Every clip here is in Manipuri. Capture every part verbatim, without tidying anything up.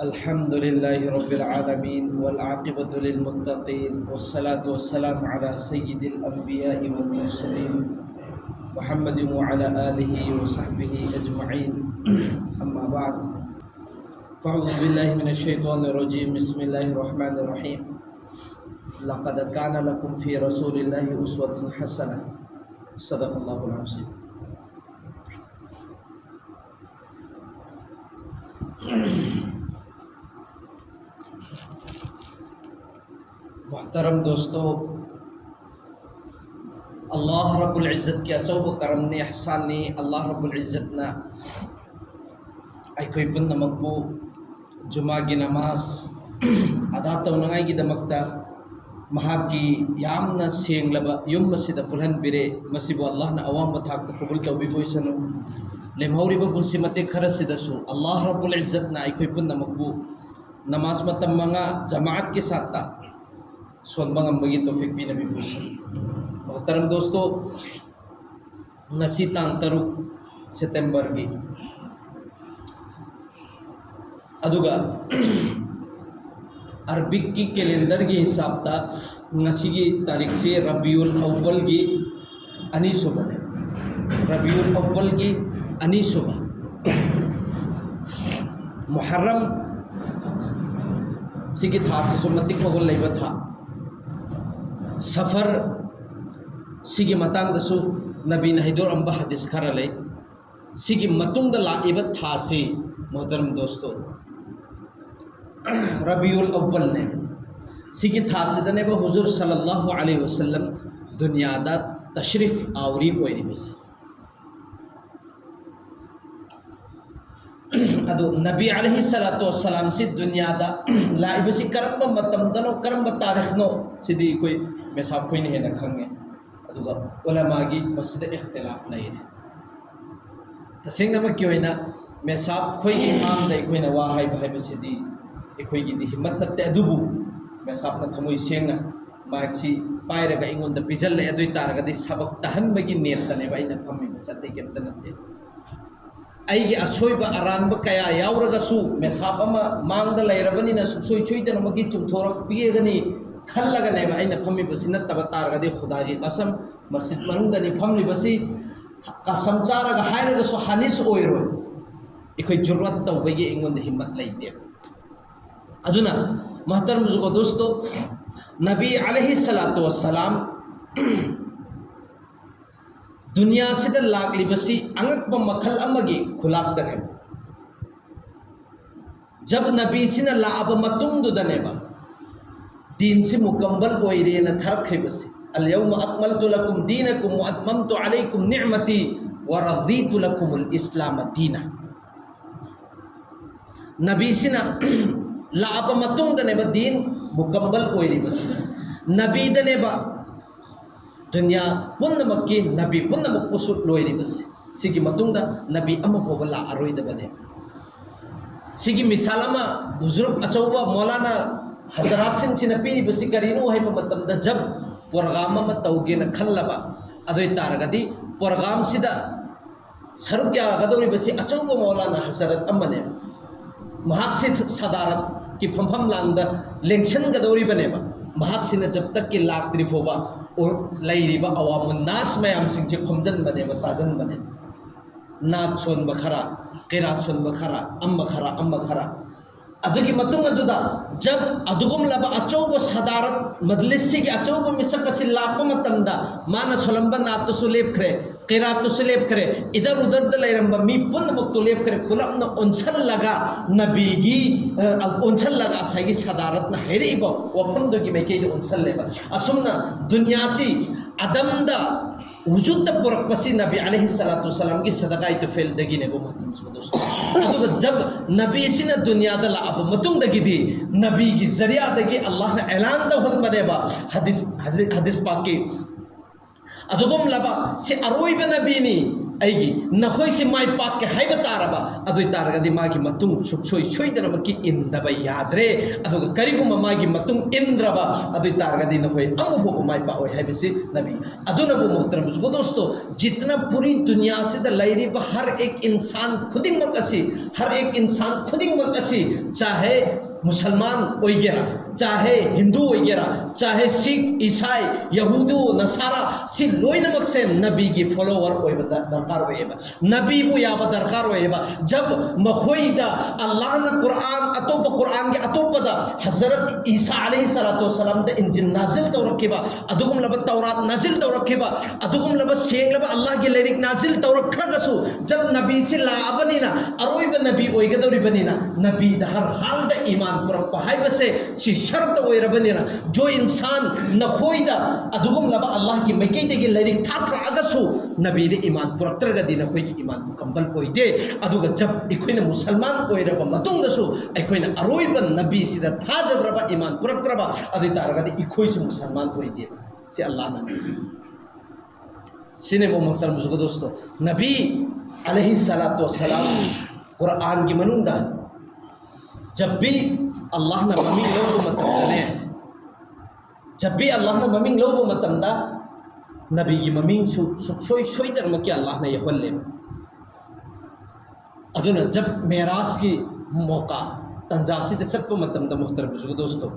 الحمد لله رب العالمين، والعاقبة للمتقين، والصلاة والسلام على سيد الأنبياء والمرسلين، محمد وعلى آله وصحبه أجمعين. أما بعد، فأعوذ بالله من الشيطان الرجيم. بسم الله الرحمن الرحيم. لقد كان لكم في رسول الله أسوة حسنة. صدق الله العظيم. ꯃꯨꯍꯇꯔꯝ ꯗꯣꯁꯇꯣ, ꯑꯜꯂꯥꯍ ꯔꯕꯨꯜ ꯏꯖꯠꯀꯤ ꯑꯆꯧꯕ ꯀꯔꯝꯅꯤ, ꯑꯍꯁꯥꯟꯅꯤ꯫ ꯑꯜꯂꯥꯍ ꯔꯕꯨꯜ ꯏꯖꯠꯅ ꯑꯩꯈꯣꯏ ꯄꯨꯝꯅꯃꯛꯄꯨ ꯖꯨꯃꯥꯒꯤ ꯅꯃꯥꯖ ꯑꯗꯥ ꯇꯧꯅꯉꯥꯏꯒꯤꯗꯃꯛꯇ ꯃꯍꯥꯛꯀꯤ ꯌꯥꯝꯅ ꯁꯦꯡꯂꯕ ꯌꯨꯝ ꯑꯁꯤꯗ ꯄꯨꯜꯍꯟꯕꯤꯔꯦ꯫ ꯃꯁꯤꯕꯨ ꯑꯜꯂꯥꯍꯅ ꯑꯋꯥꯡꯕ ꯊꯥꯛꯇ ꯀꯕꯨꯜ ꯇꯧꯕꯤꯕ ꯑꯣꯏꯁꯅꯨ꯫ ꯂꯦꯝꯍꯧꯔꯤꯕ ꯄꯨꯟꯁꯤ ꯃꯇꯦꯛ ꯈꯔꯁꯤꯗꯁꯨ ꯑꯜꯂꯥꯍ ꯔꯕꯨꯜ ꯏꯖꯠꯅ ꯑꯩꯈꯣꯏ ꯄꯨꯝꯅꯃꯛꯄꯨ ꯅꯃꯥꯖ ꯃꯇꯝ ꯃꯉꯥ ꯖꯃꯥꯑꯠꯀꯤ ꯁꯥꯠꯇ ꯁꯣꯟꯕ ꯉꯝꯕꯒꯤ ꯇꯧꯐꯤꯛ ꯄꯤꯅꯕꯤꯕ ꯑꯣꯏꯁꯅꯨ꯫ ꯃꯨꯍꯇꯔꯝ ꯗꯣꯁꯇꯣ, ꯉꯁꯤ ꯇꯥꯡ ꯇꯔꯨꯛ ꯁꯦꯞꯇꯦꯝꯕꯔꯒꯤ, ꯑꯗꯨꯒ ꯑꯔꯕꯤꯛꯀꯤ ꯀꯦꯂꯦꯟꯗꯔꯒꯤ ꯍꯤꯁꯥꯕꯇ ꯉꯁꯤꯒꯤ ꯇꯥꯔꯤꯛꯁꯤ ꯔꯕꯤꯎꯜ ꯑꯧꯋꯜꯒꯤ ꯑꯅꯤꯁꯨꯕꯅꯤ꯫ ꯔꯕꯤꯎꯜ ꯑꯧꯋꯜꯒꯤ ꯑꯅꯤꯁꯨꯕ꯫ ꯃꯨꯍꯔꯝ ꯁꯤꯒꯤ ꯊꯥꯁꯤꯁꯨ ꯃꯇꯤꯛ ꯃꯒꯨꯟ ꯂꯩꯕ ꯊꯥ꯫ ꯁꯐꯔ ꯁꯤꯒꯤ ꯃꯇꯥꯡꯗꯁꯨ ꯅꯕꯤꯅ ꯍꯩꯗꯣꯔꯛꯑꯝꯕ ꯍꯗꯤꯁ ꯈꯔ ꯂꯩ꯫ ꯁꯤꯒꯤ ꯃꯇꯨꯡꯗ ꯂꯥꯛꯏꯕ ꯊꯥꯁꯤ, ꯃꯨꯍꯇꯔꯝ ꯗꯣꯁꯇꯣ, ꯔꯕꯤꯎꯜ ꯑꯧꯋꯜꯅꯦ꯫ ꯁꯤꯒꯤ ꯊꯥꯁꯤꯗꯅꯦꯕ ꯍꯨꯖꯨꯔ ꯁꯜꯂꯜꯂꯥꯍꯨ ꯑꯂꯩꯍꯤ ꯋꯁꯜꯂꯝ ꯗꯨꯅꯤꯌꯥꯗ ꯇꯁꯔꯤꯐ ꯑꯥꯎꯔꯤ ꯑꯣꯏꯔꯤꯕꯁꯤ꯫ ꯑꯗꯨ ꯅꯕꯤ ꯑꯂꯩꯍꯤ ꯁꯂꯥꯇꯨ ꯋꯁꯂꯥꯝꯁꯤ ꯗꯨꯅꯤꯌꯥꯗ ꯂꯥꯛꯏꯕꯁꯤ ꯀꯔꯝꯕ ꯃꯇꯝꯗꯅꯣ, ꯀꯔꯝꯕ ꯇꯥꯔꯤꯈꯅꯣ, ꯁꯤꯗꯤ ꯑꯩꯈꯣꯏ ꯃꯦꯁꯥꯕ ꯈꯣꯏꯅ ꯍꯦꯟꯅ ꯈꯪꯉꯦ꯫ ꯑꯗꯨꯒ ꯎꯂꯃꯥꯒꯤ ꯃꯁꯤꯗ ꯏꯈꯇꯤꯂꯥꯐ ꯂꯩꯔꯦ꯫ ꯇꯁꯦꯡꯅꯃꯛꯀꯤ ꯑꯣꯏꯅ ꯃꯦꯁꯥꯕ ꯈꯣꯏꯒꯤ ꯃꯥꯡꯗ ꯑꯩꯈꯣꯏꯅ ꯋꯥ ꯍꯥꯏꯕ ꯍꯥꯏꯕꯁꯤꯗꯤ ꯑꯩꯈꯣꯏꯒꯤꯗꯤ ꯍꯤꯝꯃꯠ ꯅꯠꯇꯦ꯫ ꯑꯗꯨꯕꯨ ꯃꯦꯁꯥꯕꯅ ꯊꯃꯣꯏ ꯁꯦꯡꯅ ꯃꯥꯏꯛꯁꯤ ꯄꯥꯏꯔꯒ ꯑꯩꯉꯣꯟꯗ ꯄꯤꯖꯜꯂꯛꯑꯦ꯫ ꯑꯗꯨ ꯑꯣꯏ ꯇꯥꯔꯒꯗꯤ ꯁꯕꯛ ꯇꯥꯍꯟꯕꯒꯤ ꯅꯤꯌꯠꯇꯅꯦꯕ ꯑꯩꯅ ꯐꯝꯃꯤꯕꯁꯦ, ꯑꯇꯩ ꯀꯩꯝꯇ ꯅꯠꯇꯦ꯫ ꯑꯩꯒꯤ ꯑꯁꯣꯏꯕ ꯑꯔꯥꯟꯕ ꯀꯌꯥ ꯌꯥꯎꯔꯒꯁꯨ ꯃꯦꯁꯥꯞ ꯑꯃ ꯃꯥꯡꯗ ꯂꯩꯔꯕꯅꯤꯅ ꯁꯨꯡꯁꯣꯏ ꯁꯣꯏꯗꯅꯃꯛꯀꯤ ꯆꯨꯝꯊꯣꯔꯛꯄꯤꯒꯅꯤ ꯈꯜꯂꯒꯅꯦꯕ ꯑꯩꯅ ꯐꯝꯃꯤꯕꯁꯤ꯫ ꯅꯠꯇꯕ ꯇꯥꯔꯒꯗꯤ ꯈꯨꯗꯥꯒꯤ ꯀꯁꯝ, ꯃꯁꯖꯤꯗ ꯃꯅꯨꯡꯗꯅꯤ ꯐꯝꯂꯤꯕꯁꯤ, ꯀꯁꯝ ꯆꯥꯔꯒ ꯍꯥꯏꯔꯒꯁꯨ ꯍꯥꯅꯤꯁ ꯑꯣꯏꯔꯣꯏ꯫ ꯑꯩꯈꯣꯏ ꯖꯨꯔꯠ ꯇꯧꯕꯒꯤ ꯑꯩꯉꯣꯟꯗ ꯍꯤꯝꯃꯠ ꯂꯩꯇꯦꯕ꯫ ꯑꯗꯨꯅ ꯃꯍꯇꯔꯝ ꯕꯨꯖꯨꯔꯒ ꯗꯣꯁꯇꯣ, ꯅꯕꯤ ꯑꯂꯩꯍꯤ ꯁꯂꯥꯇꯨ ꯋꯁꯁꯂꯥꯝ ꯗꯨꯅꯤꯌꯥꯁꯤꯗ ꯂꯥꯛꯂꯤꯕꯁꯤ ꯑꯉꯛꯄ ꯃꯈꯜ ꯑꯃꯒꯤ ꯈꯨꯂꯥꯛꯇꯅꯦꯕ꯫ ꯖꯕ ꯅꯕꯤꯁꯤꯅ ꯂꯥꯛꯑꯕ ꯃꯇꯨꯡꯗꯨꯗꯅꯦꯕ ꯗꯤꯟꯁꯤ ꯃꯨꯀꯝꯕꯜ ꯑꯣꯏꯔꯦꯅ ꯊꯥꯔꯛꯈ꯭ꯔꯤꯕꯁꯤ꯫ "ꯑꯜ-ꯌꯧꯃ ꯑꯛꯃꯜꯇꯨ ꯂꯀꯨꯝ ꯗꯤꯅꯀꯨꯝ ꯋ ꯑꯠꯃꯝꯇꯨ ꯑꯂꯩꯀꯨꯝ ꯅꯤ'ꯃꯇꯤ ꯋ ꯔꯗꯤꯇꯨ ꯂꯀꯨꯃꯨꯜ ꯏꯁꯂꯥꯃ ꯗꯤꯅ"꯫ ꯅꯕꯤꯁꯤꯅ ꯂꯥꯛꯑꯕ ꯃꯇꯨꯡꯗꯅꯦꯕ ꯗꯤꯟ ꯃꯨꯀꯝꯕꯜ ꯑꯣꯏꯔꯤꯕꯁꯤ꯫ ꯅꯕꯤꯗꯅꯦꯕ ꯗꯨꯅꯤꯌꯥ ꯄꯨꯝꯅꯃꯛꯀꯤ ꯅꯕꯤ ꯄꯨꯝꯅꯃꯛꯄꯨꯁꯨ ꯂꯣꯏꯔꯤꯕꯁꯤ꯫ ꯁꯤꯒꯤ ꯃꯇꯨꯡꯗ ꯅꯕꯤ ꯑꯃ ꯐꯥꯎꯕ ꯂꯥꯛꯑꯔꯣꯏꯗꯕꯅꯦ꯫ ꯁꯤꯒꯤ ꯃꯤꯁꯥꯜ ꯑꯃ ꯕꯨꯖꯨꯔꯒ ꯑꯆꯧꯕ ꯃꯧꯂꯥꯅꯥ ꯍꯖꯔꯥꯠꯁꯤꯡꯁꯤꯅ ꯄꯤꯔꯤꯕꯁꯤ ꯀꯔꯤꯅꯣ ꯍꯥꯏꯕ ꯃꯇꯝꯗ, ꯖꯕ ꯄ꯭ꯔꯣꯒ꯭ꯔꯥꯝ ꯑꯃ ꯇꯧꯒꯦꯅ ꯈꯜꯂꯕ, ꯑꯗꯨ ꯑꯣꯏ ꯇꯥꯔꯒꯗꯤ ꯄ꯭ꯔꯣꯒ꯭ꯔꯥꯝꯁꯤꯗ ꯁꯔꯨꯛ ꯌꯥꯒꯗꯧꯔꯤꯕꯁꯤ ꯑꯆꯧꯕ ꯃꯧꯂꯥꯅꯥ ꯍꯖꯔꯠ ꯑꯃꯅꯦ꯫ ꯃꯍꯥꯛꯁꯤ ꯁꯗꯥꯔꯠꯀꯤ ꯐꯝꯐꯝ ꯂꯥꯡꯗ ꯂꯦꯡꯁꯟꯒꯗꯧꯔꯤꯕꯅꯦꯕ꯫ ꯃꯍꯥꯛꯁꯤꯅ ꯖꯕ ꯇꯛꯀꯤ ꯂꯥꯛꯇ꯭ꯔꯤ ꯐꯥꯎꯕ ꯂꯩꯔꯤꯕ ꯑꯋꯥꯃꯨꯟ ꯅꯥꯁ ꯃꯌꯥꯝꯁꯤꯡꯁꯦ ꯈꯣꯝꯖꯟꯕꯅꯦꯕ, ꯇꯥꯖꯟꯕꯅꯦꯕ꯫ ꯅꯥꯠ ꯁꯣꯟꯕ ꯈꯔ, ꯀꯩꯔꯥꯠ ꯁꯣꯟꯕ ꯈꯔ, ꯑꯃ ꯈꯔ, ꯑꯃ ꯈꯔ꯫ ꯑꯗꯨꯒꯤ ꯃꯇꯨꯡ ꯑꯗꯨꯗ ꯖꯕ ꯑꯗꯨꯒꯨꯝꯂꯕ ꯑꯆꯧꯕ ꯁꯗꯥꯔꯠ ꯃꯖꯂꯤꯁꯁꯤꯒꯤ ꯑꯆꯧꯕ ꯃꯤꯁꯛ ꯑꯁꯤ ꯂꯥꯛꯄ ꯃꯇꯝꯗ, ꯃꯥꯅ ꯁꯣꯜꯂꯝꯕ ꯅꯥꯠꯇꯨꯁꯨ ꯂꯦꯞꯈ꯭ꯔꯦ, ꯀꯩꯔꯥꯠꯇꯨꯁꯨ ꯂꯦꯞꯈ꯭ꯔꯦ, ꯏꯗꯔ ꯎꯗꯔꯗ ꯂꯩꯔꯝꯕ ꯃꯤ ꯄꯨꯝꯅꯃꯛꯇꯨ ꯂꯦꯞꯈ꯭ꯔꯦ, ꯄꯨꯂꯞꯅ ꯑꯣꯟꯁꯜꯂꯒ ꯅꯕꯤꯒꯤ, ꯑ, ꯑꯣꯟꯁꯜꯂꯒ ꯉꯁꯥꯏꯒꯤ ꯁꯗꯥꯔꯠꯅ ꯍꯥꯏꯔꯛꯏꯕ ꯋꯥꯐꯝꯗꯨꯒꯤ ꯃꯥꯏꯀꯩꯗ ꯑꯣꯟꯁꯜꯂꯦꯕ꯫ ꯑꯁꯨꯝꯅ ꯗꯨꯅꯤꯌꯥꯁꯤ ꯑꯗꯝꯗ ꯋꯨꯖꯨꯗꯇ ꯄꯨꯔꯛꯄꯁꯤ ꯅꯕꯤ ꯑꯂꯩꯍꯤ ꯁꯂꯥꯇꯨ ꯁꯂꯥꯝꯒꯤ ꯁꯗꯀꯥꯏ ꯇꯨꯐꯦꯜꯗꯒꯤꯅꯦꯕ ꯃꯇꯝꯁꯨ ꯑꯗꯨꯁꯨ꯫ ꯑꯗꯨꯒ ꯖꯕ ꯅꯕꯤꯁꯤꯅ ꯗꯨꯅꯤꯌꯥꯗ ꯂꯥꯛꯑꯕ ꯃꯇꯨꯡꯗꯒꯤꯗꯤ ꯅꯕꯤꯒꯤ ꯖꯔꯤꯌꯥꯗꯒꯤ ꯑꯜꯂꯥꯍꯅ ꯑꯦꯂꯥꯟ ꯇꯧꯍꯟꯕꯅꯦꯕ꯫ ꯍꯗꯤꯁ, ꯍꯗꯤꯁ, ꯍꯗꯤꯁ ꯄꯥꯛꯀꯤ ꯑꯗꯨꯒꯨꯝꯂꯕ ꯁꯤ ꯑꯔꯣꯏꯕ ꯅꯕꯤꯅꯤ, ꯑꯩꯒꯤ ꯅꯈꯣꯏꯁꯤ ꯃꯥꯏ ꯄꯥꯛꯀꯦ ꯍꯥꯏꯕ ꯇꯥꯔꯕ, ꯑꯗꯨ ꯑꯣꯏ ꯇꯥꯔꯒꯗꯤ ꯃꯥꯒꯤ ꯃꯇꯨꯡ ꯁꯨꯛꯁꯣꯏ ꯁꯣꯏꯗꯅꯃꯛꯀꯤ ꯏꯟꯗꯕ ꯌꯥꯗ꯭ꯔꯦ꯫ ꯑꯗꯨꯒ ꯀꯔꯤꯒꯨꯝꯕ ꯃꯥꯒꯤ ꯃꯇꯨꯡ ꯏꯟꯗ꯭ꯔꯕ, ꯑꯗꯨ ꯑꯣꯏ ꯇꯥꯔꯒꯗꯤ ꯅꯈꯣꯏ ꯑꯃꯐꯥꯎꯕ ꯃꯥꯏ ꯄꯥꯛꯑꯣꯏ ꯍꯥꯏꯕꯁꯤ ꯅꯕꯤ꯫ ꯑꯗꯨꯅꯕꯨ ꯃꯣꯍꯇꯔꯝ ꯖꯨꯒꯗꯣꯁꯇꯣ, ꯖꯤꯠꯅ ꯄꯨꯔꯤ ꯗꯨꯅꯤꯌꯥꯁꯤꯗ ꯂꯩꯔꯤꯕ ꯍꯔ ꯑꯦꯛ ꯏꯟꯁꯥꯟ ꯈꯨꯗꯤꯡꯃꯛ ꯑꯁꯤ, ꯍꯔ ꯑꯦꯛ ꯏꯟꯁꯥꯟ ꯈꯨꯗꯤꯡꯃꯛ ꯑꯁꯤ, ꯆꯥꯍꯦ ꯃꯨꯁꯜꯃꯥꯟ ꯑꯣꯏꯒꯦꯔꯥ, ꯆꯥꯍꯦ ꯍꯤꯟꯗꯨ ꯑꯣꯏꯒꯦꯔꯥ, ꯆꯥꯍꯦ ꯁꯤꯈ, ꯏꯁꯥꯏ, ꯌꯍꯨꯗꯨ, ꯅꯁꯥꯔꯥ, ꯁꯤ ꯂꯣꯏꯅꯃꯛꯁꯦ ꯅꯕꯤꯒꯤ follower ꯑꯣꯏꯕ ꯗ-, ꯗꯔꯀꯥꯔ ꯑꯣꯏꯌꯦꯕ꯫ ꯅꯕꯤꯕꯨ ꯌꯥꯕ ꯗꯔꯀꯥꯔ ꯑꯣꯏꯌꯦꯕ꯫ ꯖꯕ ꯃꯈꯣꯏꯗ ꯑꯜꯂꯥꯍꯅ ꯀꯨꯔꯥꯟ ꯑꯇꯣꯞꯄ, ꯀꯨꯔꯥꯟꯒꯤ ꯑꯇꯣꯞꯄꯗ ꯍꯖꯔꯠ ꯏꯁꯥ ꯑꯂꯩꯍꯤ ꯁꯂꯥꯇꯨ ꯋꯁꯂꯥꯝꯗ ꯏꯟꯖꯤꯜ ꯅꯥꯖꯤꯜ ꯇꯧꯔꯛꯈꯤꯕ, ꯑꯗꯨꯒꯨꯝꯂꯕ ꯇꯧꯔꯥꯠ ꯅꯥꯖꯤꯜ ꯇꯧꯔꯛꯈꯤꯕ, ꯑꯗꯨꯒꯨꯝꯂꯕ ꯁꯦꯡꯂꯕ ꯑꯜꯂꯥꯍꯒꯤ ꯂꯥꯏꯔꯤꯛ ꯅꯥꯖꯤꯜ ꯇꯧꯔꯛꯈ꯭ꯔꯒꯁꯨ, ꯖꯕ ꯅꯕꯤꯁꯤ ꯂꯥꯛꯑꯕꯅꯤꯅ, ꯑꯔꯣꯏꯕ ꯅꯕꯤ ꯑꯣꯏꯒꯗꯧꯔꯤꯕꯅꯤꯅ, ꯅꯕꯤꯗ ꯍꯔ ꯍꯥꯜꯗ ꯏꯃꯥꯟ ꯄꯨꯔꯛꯄ ꯍꯥꯏꯕꯁꯦ ꯁꯤ ꯁꯔꯇ ꯑꯣꯏꯔꯕꯅꯤꯅ, ꯖꯣ ꯏꯟꯁꯥꯟ ꯅꯈꯣꯏꯗ ꯑꯗꯨꯒꯨꯝꯂꯕ ꯑꯜꯂꯥꯍꯒꯤ ꯃꯥꯏꯀꯩꯗꯒꯤ ꯂꯥꯏꯔꯤꯛ ꯊꯥꯊꯔꯛꯑꯒꯁꯨ ꯅꯕꯤꯗ ꯏꯃꯥꯟ ꯄꯨꯔꯛꯇ꯭ꯔꯒꯗꯤ ꯅꯈꯣꯏꯒꯤ ꯏꯃꯥꯟ ꯃꯨꯀꯝꯕꯜ ꯑꯣꯏꯗꯦ꯫ ꯑꯗꯨꯒ ꯖꯕ ꯑꯩꯈꯣꯏꯅ ꯃꯨꯁꯜꯃꯥꯟ ꯑꯣꯏꯔꯕ ꯃꯇꯨꯡꯗꯁꯨ ꯑꯩꯈꯣꯏꯅ ꯑꯔꯣꯏꯕ ꯅꯕꯤꯁꯤꯗ ꯊꯥꯖꯗ꯭ꯔꯕ, ꯏꯃꯥꯟ ꯄꯨꯔꯛꯇ꯭ꯔꯕ, ꯑꯗꯨ ꯑꯣꯏ ꯇꯥꯔꯒꯗꯤ ꯑꯩꯈꯣꯏꯁꯨ ꯃꯨꯁꯜꯃꯥꯟ ꯑꯣꯏꯗꯦꯕ꯫ ꯁꯤ ꯑꯜꯂꯥꯍꯅ ꯅꯕꯤ꯫ ꯁꯤꯅꯦꯕ ꯃꯣꯍꯇꯔꯝ ꯖꯨꯒꯗꯣꯁꯇꯣ, ꯅꯕꯤ ꯑꯂꯩꯍꯤ ꯁꯂꯥꯇꯨ ꯋꯁꯁꯂꯥꯝ ꯀꯨꯔꯥꯟꯒꯤ ꯃꯅꯨꯡꯗ ꯖꯕ ꯕꯤ ꯑꯜꯂꯥꯍꯅ ꯃꯃꯤꯡ ꯂꯧꯕ ꯃꯇꯝꯗꯅꯦ, ꯖꯕ ꯕꯤ ꯑꯜꯂꯥꯍꯅ ꯃꯃꯤꯡ ꯂꯧꯕ ꯃꯇꯝꯗ ꯅꯕꯤꯒꯤ ꯃꯃꯤꯡꯁꯨ ꯁꯨꯛꯁꯣꯏ ꯁꯣꯏꯗꯅꯃꯛꯀꯤ ꯑꯜꯂꯥꯍꯅ ꯌꯥꯎꯍꯜꯂꯦꯕ꯫ ꯑꯗꯨꯅ ꯖꯕ ꯃꯦꯔꯥꯖꯀꯤ ꯃꯣꯀꯥ, ꯇꯟꯖꯥꯁꯤꯗ ꯆꯠꯄ ꯃꯇꯝꯗ ꯃꯣꯍꯇꯔꯝ ꯖꯨꯒꯗꯣꯁꯇꯣ,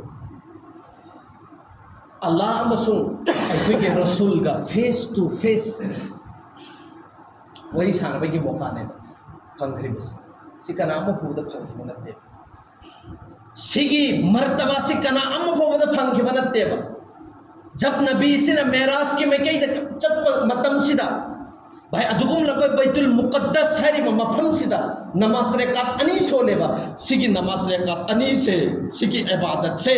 ꯑꯜꯂꯥꯍ ꯑꯃꯁꯨꯡ ꯑꯩꯈꯣꯏꯒꯤ ꯔꯁꯨꯜꯒ face to face ꯋꯥꯔꯤ ꯁꯥꯟꯅꯕꯒꯤ ꯃꯣꯀꯥꯅꯦꯕ ꯐꯪꯈ꯭ꯔꯤꯕꯁꯤ꯫ ꯁꯤ ꯀꯅꯥ ꯑꯃ ꯐꯥꯎꯕꯗ ꯐꯪꯈꯤꯕ ꯅꯠꯇꯦ꯫ ꯁꯤꯒꯤ ꯃꯔꯇꯕꯥꯁꯤ ꯀꯅꯥ ꯑꯃ ꯐꯥꯎꯕꯗ ꯐꯪꯈꯤꯕ ꯅꯠꯇꯦꯕ꯫ ꯖꯕ ꯅꯕꯤꯁꯤꯅ ꯃꯦꯔꯥꯖꯀꯤ ꯃꯥꯏꯀꯩꯗ ꯆꯠꯄ ꯃꯇꯝꯁꯤꯗ, ꯚꯥꯏ, ꯑꯗꯨꯒꯨꯝꯂꯕ ꯕꯩꯇꯨꯜ ꯃꯨꯀꯠꯗꯁ ꯍꯥꯏꯔꯤꯕ ꯃꯐꯝꯁꯤꯗ ꯅꯃꯥꯖ ꯔꯦꯀꯥꯠ ꯑꯅꯤ ꯁꯣꯜꯂꯦꯕ꯫ ꯁꯤꯒꯤ ꯅꯃꯥꯖ ꯔꯦꯀꯥꯠ ꯑꯅꯤꯁꯦ, ꯁꯤꯒꯤ ꯏꯕꯥꯗꯠꯁꯦ,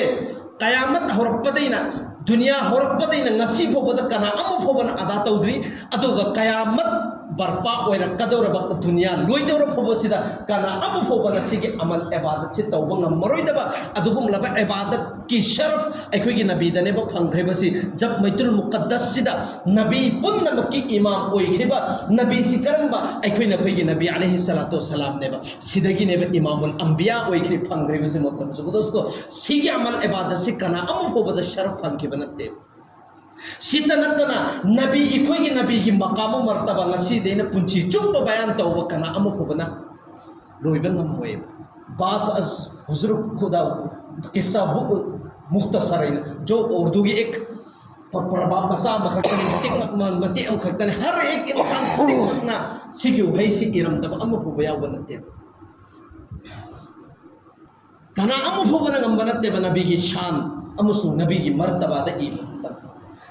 ꯀꯌꯥꯃꯠ ꯍꯧꯔꯛꯄꯗꯩꯅ, ꯗꯨꯅꯤꯌꯥ ꯍꯧꯔꯛꯄꯗꯩꯅ ꯉꯁꯤ ꯐꯥꯎꯕꯗ ꯀꯅꯥ ꯑꯃ ꯐꯥꯎꯕꯅ ꯑꯗꯥ ꯇꯧꯗ꯭ꯔꯤ꯫ ꯑꯗꯨꯒ ꯀꯌꯥꯃꯠ ꯕꯔꯄꯥ ꯑꯣꯏꯔꯛꯀꯗꯧꯔꯕ, ꯗꯨꯅꯤꯌꯥ ꯂꯣꯏꯗꯧꯔ ꯐꯥꯎꯕꯁꯤꯗ ꯀꯅꯥ ꯑꯃ ꯐꯥꯎꯕꯅ ꯁꯤꯒꯤ ꯑꯃꯜ ꯏꯕꯥꯗꯠꯁꯤ ꯇꯧꯕ ꯉꯝꯃꯔꯣꯏꯗꯕ, ꯑꯗꯨꯒꯨꯝꯂꯕ ꯏꯕꯥꯗꯠ ꯀꯤ ꯁꯔꯐ ꯑꯩꯈꯣꯏꯒꯤ ꯅꯕꯤꯗꯅꯦꯕ ꯐꯪꯈ꯭ꯔꯤꯕꯁꯤ꯫ ꯖꯕ ꯃꯩꯇꯨꯜ ꯃꯨꯀꯠꯗꯁꯁꯤꯗ ꯅꯕꯤ ꯄꯨꯝꯅꯃꯛꯀꯤ ꯏꯃꯥꯝ ꯑꯣꯏꯈ꯭ꯔꯤꯕ ꯅꯕꯤꯁꯤ ꯀꯔꯝꯕ? ꯑꯩꯈꯣꯏꯅ ꯑꯩꯈꯣꯏꯒꯤ ꯅꯕꯤ ꯑꯂꯩꯍꯤ ꯁꯂꯥꯇꯨ ꯋꯁꯁꯂꯥꯝꯅꯦꯕ꯫ ꯁꯤꯗꯒꯤꯅꯦꯕ ꯏꯃꯥꯃꯨꯜ ꯑꯝꯕꯤꯌꯥ ꯑꯣꯏꯈ꯭ꯔꯤ, ꯐꯪꯈ꯭ꯔꯤꯕꯁꯤ꯫ ꯃꯣꯍꯇꯔꯝ ꯍꯨꯖꯨꯔ ꯗꯣꯁꯇꯣ, ꯁꯤꯒꯤ ꯑꯃꯜ ꯏꯕꯥꯗꯠꯁꯤ ꯀꯅꯥ ꯑꯃ ꯐꯥꯎꯕꯗ ꯁꯔꯐ ꯐꯪꯈꯤꯕ ꯅꯠꯇꯦ꯫ ꯁꯤꯇ ꯅꯠꯇꯅ ꯅꯕꯤ, ꯑꯩꯈꯣꯏꯒꯤ ꯅꯕꯤꯒꯤ ꯃꯀꯥꯝ ꯃꯔꯇꯕꯥ ꯉꯁꯤꯗꯩꯅ ꯄꯨꯟꯁꯤ ꯆꯨꯞꯄ ꯕꯌꯥꯟ ꯇꯧꯕ ꯀꯅꯥ ꯑꯃ ꯐꯥꯎꯕꯅ ꯂꯣꯏꯕ ꯉꯝꯃꯣꯏꯕ꯫ ꯕꯥꯁ ꯑꯁ ꯍꯨꯖꯨꯔ ꯈꯨꯗꯥ ꯀꯤꯁꯥ ꯕꯨ ꯃꯨꯈꯇꯁꯔ ꯍꯥꯏꯅ, ꯖꯣ ꯎꯔꯗꯨꯒꯤ ꯑꯦꯛ ꯄ-, ꯄ꯭ꯔꯕꯥꯕ ꯃꯆꯥ ꯑꯃꯈꯛꯇꯅꯤ, ꯃꯇꯦꯛ ꯃ-, ꯃ-, ꯃꯇꯦꯛ ꯑꯃꯈꯛꯇꯅꯤ꯫ ꯍꯔ ꯑꯦꯛ ꯏꯟꯁꯥꯟ ꯈꯨꯗꯤꯡꯃꯛꯅ ꯁꯤꯒꯤ ꯋꯥꯍꯩꯁꯤ ꯏꯔꯝꯗꯕ ꯑꯃ ꯐꯥꯎꯕ ꯌꯥꯎꯕ ꯅꯠꯇꯦꯕ꯫ ꯀꯅꯥ ꯑꯃ ꯐꯥꯎꯕꯅ ꯉꯝꯕ ꯅꯠꯇꯦꯕ ꯅꯕꯤꯒꯤ ꯁꯥꯟ ꯑꯃꯁꯨꯡ ꯅꯕꯤꯒꯤ ꯃꯔꯇꯕꯥꯗ ꯏꯕ ꯃꯇꯝ꯫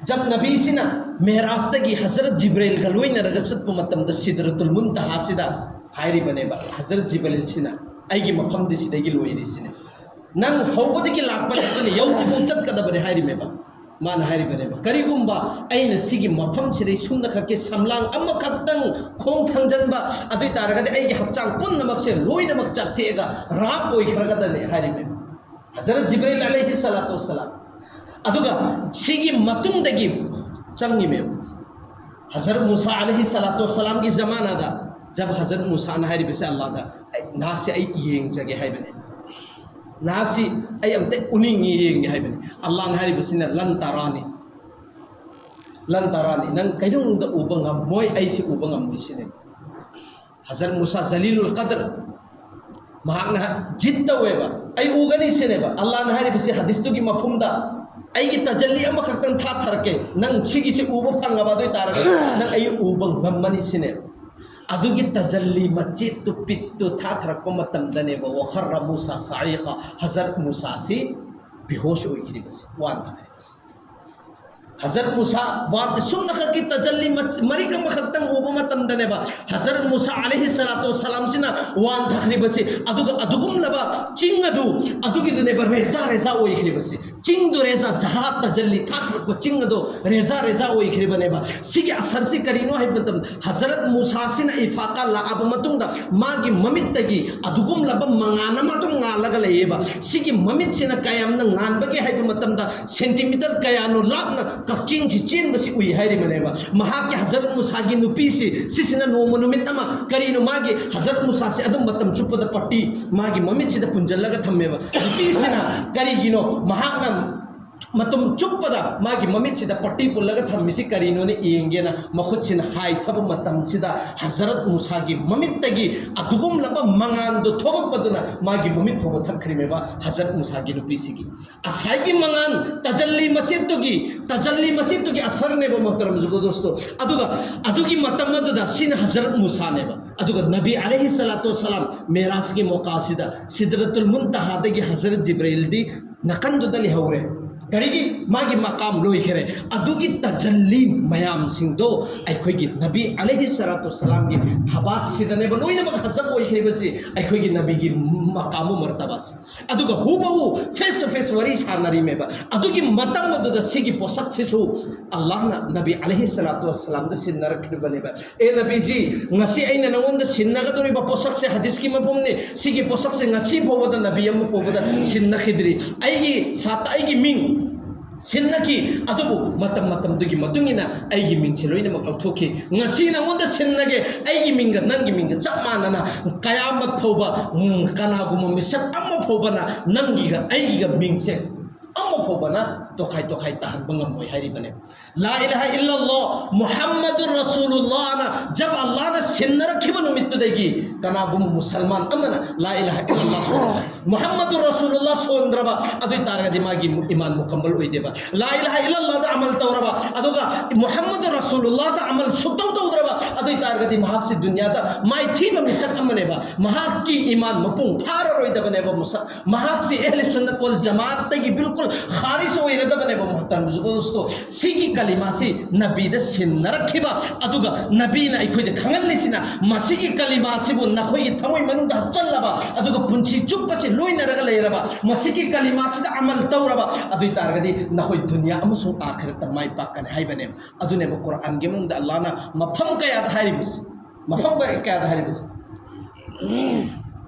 ꯖꯕ ꯅꯕꯤꯁꯤꯅ ꯃꯦꯔꯥꯖꯇꯒꯤ ꯍꯖꯔꯠ ꯖꯤꯕ꯭ꯔꯦꯜꯒ ꯂꯣꯏꯅꯔꯒ ꯆꯠꯄ ꯃꯇꯝꯗ ꯁꯤꯗ꯭ꯔꯇꯨꯜ ꯃꯨꯟꯇꯍꯥꯁꯤꯗ ꯍꯥꯏꯔꯤꯕꯅꯦꯕ ꯍꯖꯔꯠ ꯖꯤꯕ꯭ꯔꯦꯜꯁꯤꯅ, "ꯑꯩꯒꯤ ꯃꯐꯝꯗꯤ ꯁꯤꯗꯒꯤ ꯂꯣꯏꯔꯦ" ꯁꯤꯅꯦ꯫ "ꯅꯪ ꯍꯧꯕꯗꯒꯤ ꯂꯥꯛꯄ ꯅꯠꯇꯅ ꯌꯧꯗ꯭ꯔꯤꯐꯥꯎ ꯆꯠꯀꯗꯕꯅꯦ" ꯍꯥꯏꯔꯤꯃꯦꯕ꯫ ꯃꯥꯅ ꯍꯥꯏꯔꯤꯕꯅꯦꯕ, "ꯀꯔꯤꯒꯨꯝꯕ ꯑꯩꯅ ꯁꯤꯒꯤ ꯃꯐꯝꯁꯤꯗꯩ ꯁꯨꯝꯅ ꯈꯛꯀꯤ ꯁꯝꯂꯥꯡ ꯑꯃꯈꯛꯇꯪ ꯈꯣꯡ ꯊꯥꯡꯖꯟꯕ ꯑꯗꯨ ꯑꯣꯏ ꯇꯥꯔꯒꯗꯤ ꯑꯩꯒꯤ ꯍꯛꯆꯥꯡ ꯄꯨꯝꯅꯃꯛꯁꯦ ꯂꯣꯏꯅꯃꯛ ꯆꯥꯛꯊꯦꯛꯑꯒ ꯔꯥꯛ ꯑꯣꯏꯈ꯭ꯔꯒꯗꯅꯦ" ꯍꯥꯏꯔꯤꯃꯦꯕ ꯍꯖꯔꯠ ꯖꯤꯕ꯭ꯔꯤꯜ ꯑꯂꯩꯍꯤ ꯁꯂꯥꯇꯨ ꯋꯁꯁꯂꯥꯝ꯫ ꯑꯗꯨꯒ ꯁꯤꯒꯤ ꯃꯇꯨꯡꯗꯒꯤ ꯆꯪꯉꯤꯃꯦꯕ꯫ ꯍꯖꯔꯠ ꯃꯨꯁꯥ ꯑꯂꯩꯍꯤ ꯁꯂꯥꯇꯨ ꯋꯁꯁꯂꯥꯝꯒꯤ ꯖꯃꯥꯅꯥꯗ ꯖꯕ ꯍꯖꯔꯠ ꯃꯨꯁꯥꯅ ꯍꯥꯏꯔꯤꯕꯁꯦ ꯑꯜꯂꯥꯗ, "ꯑꯩ, ꯅꯍꯥꯛꯁꯦ ꯑꯩ ꯌꯦꯡꯖꯒꯦ" ꯍꯥꯏꯕꯅꯦ꯫ "ꯅꯍꯥꯛꯁꯤ ꯑꯩ ꯑꯝꯇ ꯎꯅꯤꯡꯉꯤ, ꯌꯦꯡꯒꯦ" ꯍꯥꯏꯕꯅꯤ꯫ ꯑꯜꯂꯥꯍꯅ ꯍꯥꯏꯔꯤꯕꯁꯤꯅ, "ꯂꯟ ꯇꯔꯥꯅꯤ, ꯂꯟ ꯇꯔꯥꯅꯤ, ꯅꯪ ꯀꯩꯗꯧꯅꯨꯡꯗ ꯎꯕ ꯉꯝꯃꯣꯏ, ꯑꯩꯁꯤ ꯎꯕ ꯉꯝꯃꯣꯏ" ꯁꯤꯅꯦ꯫ ꯍꯖꯔꯠ ꯃꯨꯁꯥ ꯖꯂꯤꯂꯨꯜ ꯀꯗꯔ, ꯃꯍꯥꯛꯅ ꯖꯤꯠ ꯇꯧꯋꯦꯕ, "ꯑꯩ ꯎꯒꯅꯤ" ꯁꯤꯅꯦꯕ꯫ ꯑꯜꯂꯥꯍꯅ ꯍꯥꯏꯔꯤꯕꯁꯤ ꯍꯗꯤꯁꯇꯨꯒꯤ ꯃꯐꯝꯗ, "ꯑꯩꯒꯤ ꯇꯖꯜꯂꯤ ꯑꯃꯈꯛꯇꯪ ꯊꯥꯊꯔꯛꯀꯦ, ꯅꯪ ꯁꯤꯒꯤꯁꯤ ꯎꯕ ꯐꯪꯉꯕ ꯑꯗꯨ ꯑꯣꯏ ꯇꯥꯔꯒꯗꯤ ꯅꯪ ꯑꯩ ꯎꯕ ꯉꯝꯃꯅꯤ" ꯁꯤꯅꯦꯕ꯫ ꯑꯗꯨꯒꯤ ꯇꯖꯜꯂꯤ ꯃꯆꯦꯠꯇꯨ, ꯄꯤꯠꯇꯨ ꯊꯥꯊꯔꯛꯄ ꯃꯇꯝꯗꯅꯦꯕ, "ꯋꯥꯈꯔ ꯃꯨꯁꯥ ꯁꯥꯏꯀ", ꯍꯖꯔꯠ ꯃꯨꯁꯥꯁꯤ ꯕꯤꯍꯣꯁ ꯑꯣꯏꯈꯤꯔꯤꯕꯁꯤ, ꯋꯥꯟꯊꯈ꯭ꯔꯤꯕꯁꯤ꯫ ꯍꯖꯔꯠ ꯃꯨꯁꯥ ꯋꯥꯟ-, ꯁꯨꯝꯅꯈꯛꯀꯤ ꯇꯖꯜꯂꯤ ꯃꯆ-, ꯃꯔꯤꯛ ꯑꯃꯈꯛꯇꯪ ꯎꯕ ꯃꯇꯝꯗꯅꯦꯕ, ꯍꯖꯔꯠ ꯃꯨꯁꯥ ꯑꯂꯩꯍꯤ ꯁꯂꯥꯇꯨ ꯋꯁꯁꯂꯥꯝꯁꯤꯅ ꯋꯥꯟꯊꯈ꯭ꯔꯤꯕꯁꯤ꯫ ꯑꯗꯨꯒ ꯑꯗꯨꯒꯨꯝꯂꯕ ꯆꯤꯡ ꯑꯗꯨ, ꯑꯗꯨꯒꯤꯗꯨꯅꯦꯕ ꯔꯦꯖꯥ ꯔꯦꯖꯥ ꯑꯣꯏꯈ꯭ꯔꯤꯕꯁꯤ꯫ ꯆꯤꯡꯗꯣ ꯔꯦꯖꯥ, ꯖꯍꯥꯗ ꯇꯖꯜꯂꯤ ꯊꯥꯊꯔꯛꯄ ꯆꯤꯡ ꯑꯗꯣ ꯔꯦꯖꯥ ꯔꯦꯖꯥ ꯑꯣꯏꯈ꯭ꯔꯤꯕꯅꯦꯕ꯫ ꯁꯤꯒꯤ ꯑꯁꯔꯁꯤ ꯀꯔꯤꯅꯣ ꯍꯥꯏꯕ ꯃꯇꯝꯗ, ꯍꯖꯔꯠ ꯃꯨꯁꯥꯁꯤꯅ ꯏꯐꯥꯀꯥ ꯂꯥꯛꯑꯕ ꯃꯇꯨꯡꯗ ꯃꯥꯒꯤ ꯃꯃꯤꯠꯇꯒꯤ ꯑꯗꯨꯒꯨꯝꯂꯕ ꯃꯉꯥꯟ ꯑꯃ ꯑꯗꯨꯝ ꯉꯥꯜꯂꯒ ꯂꯩꯌꯦꯕ꯫ ꯁꯤꯒꯤ ꯃꯃꯤꯠꯁꯤꯅ ꯀꯌꯥꯝꯅ ꯉꯥꯟꯕꯒꯦ ꯍꯥꯏꯕ ꯃꯇꯝꯗ, ꯁꯦꯟꯇꯤꯃꯤꯇꯔ ꯀꯌꯥꯅꯣ ꯂꯥꯞꯅ ꯀꯛꯆꯦꯡꯁꯤ ꯆꯦꯟꯕꯁꯤ ꯎꯏ ꯍꯥꯏꯔꯤꯕꯅꯦꯕ꯫ ꯃꯍꯥꯛꯀꯤ ꯍꯖꯔꯠ ꯃꯨꯁꯥꯒꯤ ꯅꯨꯄꯤꯁꯤ, ꯁꯤꯁꯤꯅ ꯅꯣꯡꯃ ꯅꯨꯃꯤꯠ ꯑꯃ ꯀꯔꯤꯅꯣ, ꯃꯥꯒꯤ ꯍꯖꯔꯠ ꯃꯨꯁꯥꯁꯤ ꯑꯗꯨꯝ ꯃꯇꯝ ꯆꯨꯞꯄꯗ ꯄꯇꯤ ꯃꯥꯒꯤ ꯃꯃꯤꯠꯁꯤꯗ ꯄꯨꯟꯁꯤꯜꯂꯒ ꯊꯝꯃꯦꯕ꯫ ꯅꯨꯄꯤꯁꯤꯅ ꯀꯔꯤꯒꯤꯅꯣ ꯃꯍꯥꯛꯅ ꯃꯇꯝ ꯆꯨꯞꯄꯗ ꯃꯥꯒꯤ ꯃꯃꯤꯠꯁꯤꯗ ꯄꯇꯤ ꯄꯨꯜꯂꯒ ꯊꯝꯃꯤꯁꯤ ꯀꯔꯤꯅꯣꯅ ꯌꯦꯡꯒꯦꯅ ꯃꯈꯨꯠꯁꯤꯅ ꯍꯥꯏꯊꯕ ꯃꯇꯝꯁꯤꯗ, ꯍꯖꯔꯠ ꯃꯨꯁꯥꯒꯤ ꯃꯃꯤꯠꯇꯒꯤ ꯑꯗꯨꯒꯨꯝꯂꯕ ꯃꯉꯥꯟꯗꯣ ꯊꯣꯛꯂꯛꯄꯗꯨꯅ ꯃꯥꯒꯤ ꯃꯃꯤꯠ ꯐꯥꯎꯕ ꯊꯛꯈ꯭ꯔꯤꯃꯦꯕ ꯍꯖꯔꯠ ꯃꯨꯁꯥꯒꯤ ꯅꯨꯄꯤꯁꯤꯒꯤ꯫ ꯉꯁꯥꯏꯒꯤ ꯃꯉꯥꯟ, ꯇꯖꯜꯂꯤ ꯃꯆꯦꯠꯇꯨꯒꯤ, ꯇꯖꯜꯂꯤ ꯃꯆꯦꯠꯇꯨꯒꯤ ꯑꯁꯔꯅꯦꯕ, ꯃꯣꯍꯇꯔꯝ ꯖꯨꯒꯣ ꯗꯣꯁꯇꯣ꯫ ꯑꯗꯨꯒ ꯑꯗꯨꯒꯤ ꯃꯇꯝ ꯑꯗꯨꯗ ꯁꯤꯅ ꯍꯖꯔꯠ ꯃꯨꯁꯥꯅꯦꯕ꯫ ꯑꯗꯨꯒ ꯅꯕꯤ ꯑꯂꯩꯍꯤ ꯁꯂꯥꯇꯨ ꯋꯁꯁꯂꯥꯝ ꯃꯦꯔꯥꯖꯀꯤ ꯃꯣꯀꯥꯁꯤꯗ ꯁꯤꯗ꯭ꯔꯇꯨꯜ ꯃꯨꯟꯇꯍꯥꯗꯒꯤ ꯍꯖꯔꯠ ꯖꯤꯕ꯭ꯔꯥꯏꯜꯗꯤ ꯅꯥꯀꯟꯗꯨꯗ ꯂꯩꯍꯧꯔꯦ꯫ ꯀꯔꯤꯒꯤ? ꯃꯥꯒꯤ ꯃꯀꯥꯝ ꯂꯣꯏꯈꯔꯦ꯫ ꯑꯗꯨꯒꯤ ꯇꯖꯜꯂꯤ ꯃꯌꯥꯝꯁꯤꯡꯗꯣ ꯑꯩꯈꯣꯏꯒꯤ ꯅꯕꯤ ꯑꯂꯩꯍꯤ ꯁꯂꯥꯇꯨ ꯋꯁꯁꯂꯥꯝꯒꯤ ꯊꯕꯥꯛꯁꯤꯗꯅꯦꯕ ꯂꯣꯏꯅꯃꯛ ꯍꯖꯕ ꯑꯣꯏꯈ꯭ꯔꯤꯕꯁꯤ, ꯑꯩꯈꯣꯏꯒꯤ ꯅꯕꯤꯒꯤ ꯃꯀꯥꯝ ꯃꯔꯇꯕꯥꯁꯤ꯫ ꯑꯗꯨꯒ ꯍꯨꯕꯍꯨ face to face ꯋꯥꯔꯤ ꯁꯥꯟꯅꯔꯤꯃꯦꯕ꯫ ꯑꯗꯨꯒꯤ ꯃꯇꯝ ꯑꯗꯨꯗ ꯁꯤꯒꯤ ꯄꯣꯠꯁꯛꯁꯤꯁꯨ ꯑꯜꯂꯥꯍꯅ ꯅꯕꯤ ꯑꯂꯩꯍꯤ ꯁꯂꯥꯇꯨ ꯋꯁꯁꯂꯥꯝꯗ ꯁꯤꯟꯅꯔꯛꯈꯤꯕꯅꯦꯕ꯫ ꯑꯦ ꯅꯕꯤꯖꯤ, ꯉꯁꯤ ꯑꯩꯅ ꯅꯉꯣꯟꯗ ꯁꯤꯟꯅꯒꯗꯧꯔꯤꯕ ꯄꯣꯠꯁꯛꯁꯦ ꯍꯗꯤꯁꯀꯤ ꯃꯐꯝꯅꯤ꯫ ꯁꯤꯒꯤ ꯄꯣꯠꯁꯛꯁꯦ ꯉꯁꯤ ꯐꯥꯎꯕꯗ ꯅꯕꯤ ꯑꯃ ꯐꯥꯎꯕꯗ ꯁꯤꯟꯅꯈꯤꯗ꯭ꯔꯤ꯫ ꯑꯩꯒꯤ ꯁꯥꯠꯇ, ꯑꯩꯒꯤ ꯃꯤꯡ ꯁꯤꯟꯅꯈꯤ, ꯑꯗꯨꯕꯨ ꯃꯇꯝ ꯃꯇꯝꯗꯨꯒꯤ ꯃꯇꯨꯡ ꯏꯟꯅ ꯑꯩꯒꯤ ꯃꯤꯡꯁꯦ ꯂꯣꯏꯅꯃꯛ ꯂꯧꯊꯣꯛꯈꯤ꯫ ꯉꯁꯤ ꯅꯉꯣꯟꯗ ꯁꯤꯟꯅꯒꯦ, ꯑꯩꯒꯤ ꯃꯤꯡꯒ ꯅꯪꯒꯤ ꯃꯤꯡꯒ ꯆꯞ ꯃꯥꯟꯅꯅ ꯀꯌꯥꯃꯠ ꯐꯥꯎꯕ, ꯎꯝ, ꯀꯅꯥꯒꯨꯝꯕ ꯃꯤꯁꯛ ꯑꯃ ꯐꯥꯎꯕꯅ ꯅꯪꯒꯤꯒ ꯑꯩꯒꯤꯒ ꯃꯤꯡꯁꯦ ꯑꯃ ꯐꯥꯎꯕꯅ ꯇꯣꯈꯥꯏ ꯇꯣꯈꯥꯏ ꯇꯥꯍꯟꯕ ꯉꯝꯃꯣꯏ ꯍꯥꯏꯔꯤꯕꯅꯦ꯫ ꯂꯥ ꯏꯂꯥꯍ ꯏꯜꯂꯜꯂꯥꯍ ꯃꯨꯍꯝꯃꯗꯨꯔ ꯔꯁꯨꯂꯨꯜꯂꯥꯍꯅ ꯖꯕ ꯑꯜꯂꯥꯍꯅ ꯁꯤꯟꯅꯔꯛꯈꯤꯕ ꯅꯨꯃꯤꯠꯇꯨꯗꯒꯤ ꯀꯅꯥꯒꯨꯝꯕ ꯃꯨꯁꯜꯃꯥꯟ ꯑꯃꯅ ꯂꯥ ꯏꯂꯥꯍ ꯏꯜꯂꯜꯂꯥꯍ ꯁꯣꯟꯗ꯭ꯔꯕ, ꯃꯨꯍꯝꯃꯗꯨꯔ ꯔꯁꯨꯂꯨꯜꯂꯥꯍ ꯁꯣꯟꯗ꯭ꯔꯕ, ꯑꯗꯨ ꯑꯣꯏ ꯇꯥꯔꯒꯗꯤ ꯃꯥꯒꯤ ꯏꯃꯥꯟ ꯃꯨꯀꯝꯃꯜ ꯑꯣꯏꯗꯦꯕ꯫ ꯂꯥ ꯏꯂꯥꯍ ꯏꯜꯂꯜꯂꯥꯍꯗ ꯑꯃꯜ ꯇꯧꯔꯕ, ꯑꯗꯨꯒ ꯃꯨꯍꯝꯃꯗꯨꯔ ꯔꯁꯨꯂꯨꯜꯂꯥꯍꯗ ꯑꯃꯜ ꯁꯨꯛꯇꯧ ꯇꯧꯗ꯭ꯔꯕ, ꯑꯗꯨ ꯑꯣꯏ ꯇꯥꯔꯒꯗꯤ ꯃꯍꯥꯛꯁꯤ ꯗꯨꯅꯤꯌꯥꯗ ꯃꯥꯏꯊꯤꯕ ꯃꯤꯁꯛ ꯑꯃꯅꯦꯕ꯫ ꯃꯍꯥꯛꯀꯤ ꯏꯃꯥꯟ ꯃꯄꯨꯡ ꯐꯥꯔꯔꯣꯏꯗꯕꯅꯦꯕ꯫ ꯃꯨꯁ-, ꯃꯍꯥꯛꯁꯤ ꯑꯍꯂꯤ ꯁꯨꯟꯅꯠ ꯋꯜ ꯖꯃꯥꯠꯇꯒꯤ ꯕꯤꯜꯀꯨꯜ ꯈꯥꯔꯤꯖ ꯑꯣꯏꯔꯗꯕꯅꯦꯕ, ꯃꯨꯍꯇꯔꯝ ꯗꯣꯁꯇꯣ꯫ ꯁꯤꯒꯤ ꯀꯂꯤꯃꯥꯁꯤ ꯅꯕꯤꯗ ꯁꯤꯟꯅꯔꯛꯈꯤꯕ, ꯑꯗꯨꯒ ꯅꯕꯤꯅ ꯑꯩꯈꯣꯏꯗ ꯈꯪꯍꯜꯂꯤꯁꯤꯅ, ꯃꯁꯤꯒꯤ ꯀꯂꯤꯃꯥꯁꯤꯕꯨ ꯅꯈꯣꯏꯒꯤ ꯊꯃꯣꯏ ꯃꯅꯨꯡꯗ ꯍꯥꯞꯆꯜꯂꯕ, ꯑꯗꯨꯒ ꯄꯨꯟꯁꯤ ꯆꯨꯞꯄꯁꯤ ꯂꯣꯏꯅꯔꯒ ꯂꯩꯔꯕ, ꯃꯁꯤ ꯁꯤꯒꯤ ꯀꯂꯤꯃꯥꯁꯤꯗ ꯑꯃꯜ ꯇꯧꯔꯕ ꯑꯗꯨ ꯑꯣꯏ ꯇꯥꯔꯒꯗꯤ ꯅꯈꯣꯏ ꯗꯨꯅꯤꯌꯥ ꯑꯃꯁꯨꯡ ꯑꯥꯈꯤꯔꯠꯇ ꯃꯥꯏ ꯄꯥꯛꯀꯅꯤ ꯍꯥꯏꯕꯅꯦꯕ꯫ ꯑꯗꯨꯅꯦꯕ ꯀꯨꯔꯥꯟꯒꯤ ꯃꯅꯨꯡꯗ ꯑꯜꯂꯥꯍꯅ ꯃꯐꯝ ꯀꯌꯥꯗ ꯍꯥꯏꯔꯤꯕꯁꯤ, ꯃꯐꯝ ꯀꯌꯥꯗ ꯍꯥꯏꯔꯤꯕꯁꯤ꯫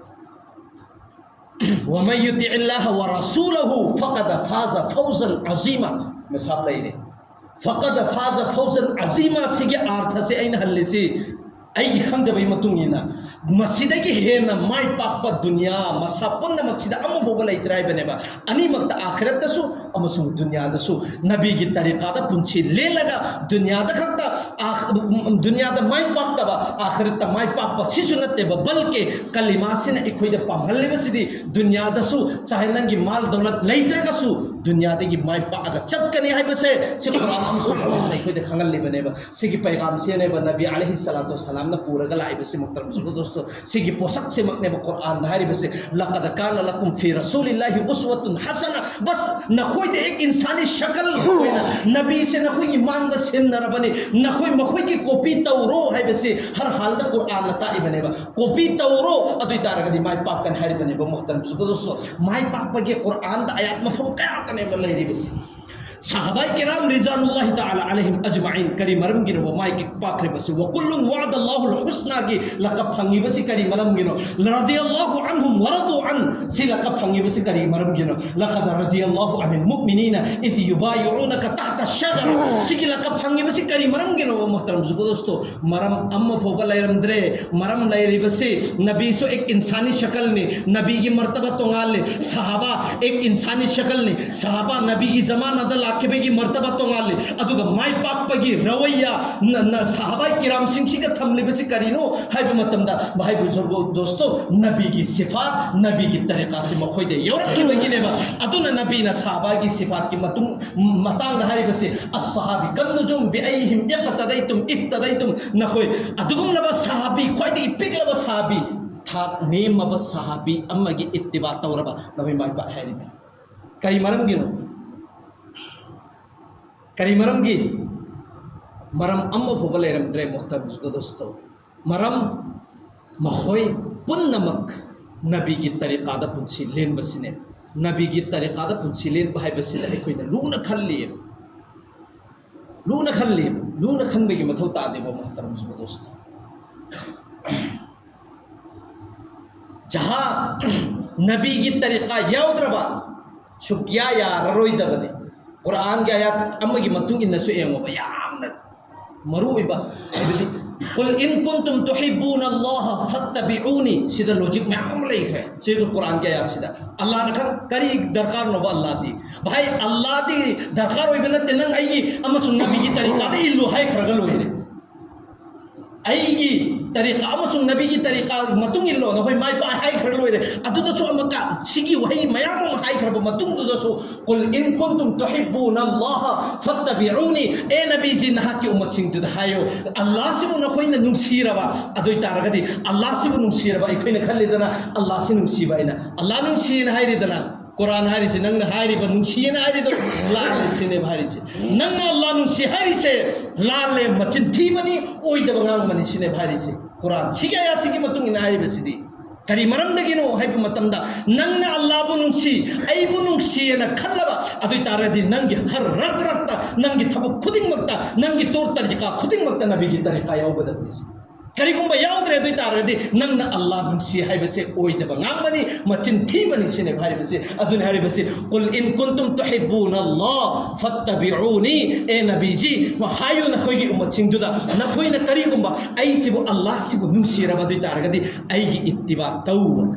ومن يطع الله ورسوله فقد فاز فوزا عظيما. ꯃꯤꯁꯥꯞ ꯂꯩꯔꯦ꯫ فقد فاز فوزا عظيما ꯁꯤꯒꯤ ꯑꯥꯔꯊꯁꯦ ꯑꯩꯅ ꯍꯜꯂꯤꯁꯤ ꯑꯩꯒꯤ ꯈꯪꯖꯕꯒꯤ ꯃꯇꯨꯡ ꯏꯟꯅ ꯃꯁꯤꯗꯒꯤ ꯍꯦꯟꯅ ꯃꯥꯏ ꯄꯥꯛꯄ ꯗꯨꯅꯤꯌꯥ ꯃꯁꯥ ꯄꯨꯝꯅꯃꯛꯁꯤꯗ ꯑꯃ ꯐꯥꯎꯕ ꯂꯩꯇ꯭ꯔꯦ ꯍꯥꯏꯕꯅꯦꯕ꯫ ꯑꯅꯤꯃꯛꯇ ꯑꯥꯈꯤꯔꯠꯇꯁꯨ ꯑꯃꯁꯨꯡ ꯗꯨꯅꯤꯌꯥꯗꯁꯨ ꯅꯕꯤꯒꯤ ꯇꯔꯤꯀꯥꯗ ꯄꯨꯟꯁꯤ ꯂꯦꯜꯂꯒ ꯗꯨꯅꯤꯌꯥꯗ ꯈꯛꯇ ꯑꯥꯈ-, ꯗꯨꯅꯤꯌꯥꯗ ꯃꯥꯏ ꯄꯥꯛꯇꯕ, ꯑꯥꯈꯤꯔꯠꯇ ꯃꯥꯏ ꯄꯥꯛꯄ ꯁꯤꯁꯨ ꯅꯠꯇꯦꯕ, ꯕꯜꯀꯤ ꯀꯂꯤꯃꯥꯁꯤꯅ ꯑꯩꯈꯣꯏꯗ ꯄꯥꯝꯍꯜꯂꯤꯕꯁꯤꯗꯤ ꯗꯨꯅꯤꯌꯥꯗꯁꯨ ꯆꯥꯍꯦ ꯅꯪꯒꯤ ꯃꯥꯜ ꯗꯧꯂꯠ ꯂꯩꯇ꯭ꯔꯒꯁꯨ ꯗꯨꯅꯤꯌꯥꯗꯒꯤ ꯃꯥꯏ ꯄꯥꯛꯑꯒ ꯆꯠꯀꯅꯤ ꯍꯥꯏꯕꯁꯦ ꯁꯤ ꯀꯨꯔꯥꯟ ꯑꯃꯁꯨꯡ ꯍꯗꯤꯁꯅ ꯑꯩꯈꯣꯏꯗ ꯈꯪꯍꯜꯂꯤꯕꯅꯦꯕ꯫ ꯁꯤꯒꯤ ꯄꯩꯒꯥꯝꯁꯤꯅꯦꯕ ꯅꯕꯤ ꯑꯂꯩꯍꯤ ꯁꯂꯥꯇꯨ ꯁꯂꯥꯝꯅ ꯄꯨꯔꯒ ꯂꯥꯛꯏꯕꯁꯤ, ꯃꯨꯍꯇꯔꯝ ꯁꯨꯒꯨ ꯗꯣꯁꯇꯣ꯫ ꯁꯤꯒꯤ ꯄꯣꯠꯁꯛꯁꯤꯃꯛꯅꯦꯕ ꯀꯨꯔꯥꯟꯗ ꯍꯥꯏꯔꯤꯕꯁꯤ, "لقد كان لكم في رسول الله أسوة حسنة." ꯕꯁ ꯅꯈꯣꯏꯗ ꯑꯦꯛ ꯏꯟꯁꯥꯅꯤ ꯁꯀꯜ ꯑꯣꯏꯅ ꯅꯕꯤꯁꯦ ꯅꯈꯣꯏꯒꯤ ꯃꯥꯡꯗ ꯁꯤꯟꯅꯔꯕꯅꯤ, ꯅꯈꯣꯏ ꯃꯈꯣꯏꯒꯤ ꯀꯣꯄꯤ ꯇꯧꯔꯣ ꯍꯥꯏꯕꯁꯤ ꯍꯔ ꯍꯥꯜꯗ ꯀꯨꯔꯥꯟꯅ ꯇꯥꯛꯏꯕꯅꯦꯕ꯫ ꯀꯣꯄꯤ ꯇꯧꯔꯣ, ꯑꯗꯨ ꯑꯣꯏ ꯇꯥꯔꯒꯗꯤ ꯃꯥꯏ ꯄꯥꯛꯀꯅꯤ ꯍꯥꯏꯔꯤꯕꯅꯦꯕ, ꯃꯨꯍꯇꯔꯝ ꯁꯨꯒꯨ ꯗꯣꯁꯇꯣ꯫ ꯃꯥꯏ ꯄꯥꯛꯄꯒꯤ ꯀꯨꯔꯥꯟꯗ ꯑꯥꯌꯥꯠ ꯃꯐꯝ ꯀꯌꯥꯇꯅꯦꯕ ꯂꯩꯔꯤꯕꯁꯤ꯫ ꯁꯍꯥꯕꯥꯏ ꯀꯤꯔꯥꯝ ꯔꯤꯖꯥꯅꯨꯜꯂꯥꯍꯤ ꯇꯥꯂꯥ ꯑꯂꯩꯍꯤꯝ ꯑꯖꯃꯥꯏꯟ ꯀꯔꯤ ꯃꯔꯝꯒꯤꯅꯣꯕ ꯃꯥꯏ ꯄꯥꯛꯈ꯭ꯔꯤꯕꯁꯤ? "وكلا وعد الله الحسنى" ꯒꯤ ꯂꯀꯕ ꯐꯪꯉꯤꯕꯁꯤ ꯀꯔꯤ ꯃꯔꯝꯒꯤꯅꯣ? "رضي الله عنهم ورضوا عنه" ꯁꯤ ꯂꯀꯕ ꯐꯪꯉꯤꯕꯁꯤ ꯀꯔꯤ ꯃꯔꯝꯒꯤꯅꯣ? "لقد رضي الله عن المؤمنين إذ يبايعونك تحت الشجرة" ꯁꯤꯒꯤ ꯂꯀꯕ ꯐꯪꯉꯤꯕꯁꯤ ꯀꯔꯤ ꯃꯔꯝꯒꯤꯅꯣ, ꯃꯨꯍꯇꯔꯝ ꯁꯨꯒꯨ ꯗꯣꯁꯇꯣ? ꯃꯔꯝ ꯑꯃ ꯐꯥꯎꯕ ꯂꯩꯔꯝꯗ꯭ꯔꯦ꯫ ꯃꯔꯝ ꯂꯩꯔꯤꯕꯁꯤ ꯅꯕꯤꯁꯨ ꯑꯦꯛ ꯏꯟꯁꯥꯅꯤ ꯁꯀꯜꯅꯤ, ꯅꯕꯤꯒꯤ ꯃꯔꯇꯕ ꯇꯣꯉꯥꯜꯂꯤ, ꯁꯍꯥꯕꯥ ꯑꯦꯛ ꯏꯟꯁꯥꯅꯤ ꯁꯀꯜꯅꯤ, ꯁꯍꯥꯕꯥ ꯅꯕꯤꯒꯤ ꯖꯃꯥꯅꯥꯗ ꯂꯥꯛꯈꯤꯕꯒꯤ ꯃꯔꯇꯕ ꯇꯣꯉꯥꯜꯂꯤ, ꯑꯗꯨꯒ ꯃꯥꯏ ꯄꯥꯛꯄꯒꯤ ꯔꯋꯩꯌꯥ ꯅ-, ꯅ-, ꯁꯍꯥꯕꯥ ꯀꯤꯔꯥꯝꯁꯤꯡꯁꯤꯒ ꯊꯝꯂꯤꯕꯁꯤ ꯀꯔꯤꯅꯣ ꯍꯥꯏꯕ ꯃꯇꯝꯗ, ꯚꯥꯏ ꯕꯨꯖꯨꯔꯒꯣ ꯗꯣꯁꯇꯣ, ꯅꯕꯤꯒꯤ ꯁꯤꯐꯥꯠ, ꯅꯕꯤꯒꯤ ꯇꯔꯤꯀꯥꯁꯤ ꯃꯈꯣꯏꯗ ꯌꯧꯔꯛꯈꯤꯕꯒꯤꯅꯦꯕ꯫ ꯑꯗꯨꯅ ꯅꯕꯤꯅ ꯁꯍꯥꯕꯥꯒꯤ ꯁꯤꯐꯥꯠꯀꯤ ꯃꯇꯨꯡ ꯃꯇꯥꯡꯗ ꯍꯥꯏꯔꯤꯕꯁꯤ, "الصحابي كالنجوم بأيهم اقتديتم اهتديتم." ꯅꯈꯣꯏ ꯑꯗꯨꯒꯨꯝꯂꯕ ꯁꯍꯥꯕꯤ, ꯈ꯭ꯋꯥꯏꯗꯒꯤ ꯄꯤꯛꯂꯕ ꯁꯍꯥꯕꯤ, ꯊꯥꯛ ꯅꯦꯝꯃꯕ ꯁꯍꯥꯕꯤ ꯑꯃꯒꯤ ꯏꯠꯇꯤꯕꯥ ꯇꯧꯔꯕ ꯅꯈꯣꯏ ꯃꯥꯏ ꯄꯥꯛꯑꯦ ꯍꯥꯏꯔꯤꯕꯅꯤ꯫ ꯀꯔꯤ ꯃꯔꯝꯒꯤꯅꯣ? ꯀꯔꯤ ꯃꯔꯝꯒꯤ? ꯃꯔꯝ ꯑꯃ ꯐꯥꯎꯕ ꯂꯩꯔꯝꯗ꯭ꯔꯦ, ꯃꯨꯍꯇꯔꯝ ꯁꯨꯒꯨ ꯗꯣꯁꯇꯣ꯫ ꯃꯔꯝ, ꯃꯈꯣꯏ ꯄꯨꯝꯅꯃꯛ ꯅꯕꯤꯒꯤ ꯇꯔꯤꯀꯥꯗ ꯄꯨꯟꯁꯤ ꯂꯦꯟꯕꯁꯤꯅꯦ꯫ ꯅꯕꯤꯒꯤ ꯇꯔꯤꯀꯥꯗ ꯄꯨꯟꯁꯤ ꯂꯦꯟꯕ ꯍꯥꯏꯕꯁꯤꯗ ꯑꯩꯈꯣꯏꯅ ꯂꯨꯅ ꯈꯜꯂꯤ꯫ ꯂꯨꯅ ꯈꯜꯂꯤ꯫ ꯂꯨꯅ ꯈꯟꯕꯒꯤ ꯃꯊꯧ ꯇꯥꯗꯦꯕ, ꯃꯍꯇꯔꯝꯁꯨ ꯗꯣꯁꯇꯣ꯫ ꯖꯍꯥ ꯅꯕꯤꯒꯤ ꯇꯔꯤꯀꯥ ꯌꯥꯎꯗ꯭ꯔꯕ ꯁꯨꯛꯌꯥ ꯌꯥꯔꯔꯣꯏꯗꯕꯅꯤ꯫ ꯀꯨꯔꯥꯟꯒꯤ ꯑꯥꯌꯥꯠ ꯑꯃꯒꯤ ꯃꯇꯨꯡ ꯏꯟꯅꯁꯨ ꯌꯦꯡꯉꯣꯕ, ꯌꯥꯝꯅ ꯃꯔꯨ ꯑꯣꯏꯕ, ꯍꯥꯏꯕꯗꯤ, "ꯀꯨꯜ ꯏꯟ ꯀꯨꯟꯇꯨꯝ ꯇꯨꯍꯤꯕꯨꯅ ꯑꯜꯂꯥꯍ ꯐꯠꯇꯕꯤꯎꯅꯤ", ꯁꯤꯗ ꯂꯣꯖꯤꯛ ꯃꯌꯥꯝ ꯑꯃ ꯂꯩꯈ꯭ꯔꯦ꯫ ꯁꯤꯗ ꯀꯨꯔꯥꯟꯒꯤ ꯑꯥꯌꯥꯠꯁꯤꯗ ꯑꯜꯂꯥꯍꯅ ꯈꯪ-, ꯀꯔꯤ ꯗꯔꯀꯥꯔꯅꯣꯕ ꯑꯜꯂꯥꯍꯗꯤ? ꯚꯥꯏ, ꯑꯜꯂꯥꯍꯗꯤ ꯗꯔꯀꯥꯔ ꯑꯣꯏꯕ ꯅꯠꯇꯦ, ꯅꯪ ꯑꯩꯒꯤ ꯑꯃꯁꯨꯡ ꯅꯕꯤꯒꯤ ꯇꯔꯤꯀꯥꯗ ꯏꯜꯂꯨ ꯍꯥꯏꯈ꯭ꯔꯒ ꯂꯣꯏꯔꯦ꯫ ꯑꯩꯒꯤ ꯇꯔꯤꯀꯥ ꯑꯃꯁꯨꯡ ꯅꯕꯤꯒꯤ ꯇꯔꯤꯀꯥ ꯃꯇꯨꯡ ꯏꯜꯂꯣ, ꯅꯈꯣꯏ ꯃꯥꯏ ꯄꯥꯛꯑꯦ ꯍꯥꯏꯈ꯭ꯔ ꯂꯣꯏꯔꯦ꯫ ꯑꯗꯨꯗꯁꯨ ꯑꯃꯨꯛꯀ ꯁꯤꯒꯤ ꯋꯥꯍꯩ ꯃꯌꯥꯝ ꯑꯃ ꯍꯥꯏꯈ꯭ꯔꯕ ꯃꯇꯨꯡꯗꯨꯗꯁꯨ, "ꯀꯨꯜ ꯏꯟ ꯀꯨꯟꯇꯨꯝ ꯇꯨꯍꯤꯕꯨꯅ ꯑꯜꯂꯥꯍ ꯐꯠꯇꯕꯤꯎꯅꯤ", ꯑꯦ ꯅꯕꯤꯖꯤ, ꯅꯍꯥꯛꯀꯤ ꯎꯝꯃꯠꯁꯤꯡꯗꯨꯗ ꯍꯥꯏꯌꯣ, "ꯑꯜꯂꯥꯍꯁꯤꯕꯨ ꯅꯈꯣꯏꯅ ꯅꯨꯡꯁꯤꯔꯕ", ꯑꯗꯨ ꯑꯣꯏ ꯇꯥꯔꯒꯗꯤ ꯑꯜꯂꯥꯍꯁꯤꯕꯨ ꯅꯨꯡꯁꯤꯔꯕ ꯑꯩꯈꯣꯏꯅ ꯈꯜꯂꯤꯗꯅ, "ꯑꯜꯂꯥꯍꯁꯤ ꯅꯨꯡꯁꯤꯕ ꯑꯩꯅ, ꯑꯜꯂꯥꯍ ꯅꯨꯡꯁꯤꯅ ꯍꯥꯏꯔꯤꯗꯅ", ꯀꯨꯔꯥꯟ ꯍꯥꯏꯔꯤꯁꯦ, ꯅꯪꯅ ꯍꯥꯏꯔꯤꯕ ꯅꯨꯡꯁꯤꯌꯦꯅ ꯍꯥꯏꯔꯤꯗꯣ ꯂꯥꯜꯂꯦ ꯁꯤꯅꯦꯕ ꯍꯥꯏꯔꯤꯁꯦ꯫ ꯅꯪꯅ ꯑꯜꯂꯥꯍ ꯅꯨꯡꯁꯤ ꯍꯥꯏꯔꯤꯁꯦ ꯂꯥꯜꯂꯦ, ꯃꯆꯤꯟ ꯊꯤꯕꯅꯤ, ꯑꯣꯏꯗꯕ ꯉꯥꯡꯕꯅꯤ ꯁꯤꯅꯦꯕ ꯍꯥꯏꯔꯤꯁꯦ꯫ ꯀꯨꯔꯥꯟ ꯁꯤꯒꯤ ꯑꯥꯌꯥꯠꯁꯤꯒꯤ ꯃꯇꯨꯡ ꯏꯟꯅ ꯍꯥꯏꯔꯤꯕꯁꯤꯗꯤ ꯀꯔꯤ ꯃꯔꯝꯗꯒꯤꯅꯣ ꯍꯥꯏꯕ ꯃꯇꯝꯗ, ꯅꯪꯅ ꯑꯜꯂꯥꯍꯕꯨ ꯅꯨꯡꯁꯤ, ꯑꯩꯕꯨ ꯅꯨꯡꯁꯤꯌꯦꯅ ꯈꯜꯂꯕ, ꯑꯗꯨ ꯑꯣꯏ ꯇꯥꯔꯒꯗꯤ ꯅꯪꯒꯤ ꯍꯔ ꯔꯛ ꯔꯛꯇ, ꯅꯪꯒꯤ ꯊꯕꯛ ꯈꯨꯗꯤꯡꯃꯛꯇ, ꯅꯪꯒꯤ ꯇꯣꯔ ꯇꯔꯤꯀꯥ ꯈꯨꯗꯤꯡꯃꯛꯇ ꯅꯕꯤꯒꯤ ꯇꯔꯤꯀꯥ ꯌꯥꯎꯒꯗꯕꯅꯤ꯫ ꯀꯔꯤꯒꯨꯝꯕ ꯌꯥꯎꯗ꯭ꯔꯦ ꯑꯗꯨ ꯑꯣꯏ ꯇꯥꯔꯒꯗꯤ ꯅꯪꯅ ꯑꯜꯂꯥꯍ ꯅꯨꯡꯁꯤ ꯍꯥꯏꯕꯁꯦ ꯑꯣꯏꯗꯕ ꯉꯥꯡꯕꯅꯤ, ꯃꯆꯤꯟ ꯊꯤꯕꯅꯤ ꯁꯤꯅꯦꯕ ꯍꯥꯏꯔꯤꯕꯁꯤ꯫ ꯑꯗꯨꯅꯤ ꯍꯥꯏꯔꯤꯕꯁꯤ, "ꯀꯨꯜ ꯏꯟ ꯀꯨꯟꯇꯨꯝ ꯇꯨꯍꯤꯕꯨꯅ ꯑꯜꯂꯥꯍ ꯐꯠꯇꯕꯤꯎꯅꯤ", ꯑꯦ ꯅꯕꯤꯖꯤ, ꯍꯥꯏꯌꯨ ꯅꯈꯣꯏꯒꯤ ꯎꯝꯃꯠꯁꯤꯡꯗꯨꯗ, ꯅꯈꯣꯏꯅ ꯀꯔꯤꯒꯨꯝꯕ ꯑꯩꯁꯤꯕꯨ, ꯑꯜꯂꯥꯍꯁꯤꯕꯨ ꯅꯨꯡꯁꯤꯔꯕ ꯑꯗꯨ ꯑꯣꯏ ꯇꯥꯔꯒꯗꯤ ꯑꯩꯒꯤ ꯏꯠꯇꯤꯕꯥ ꯇꯧ,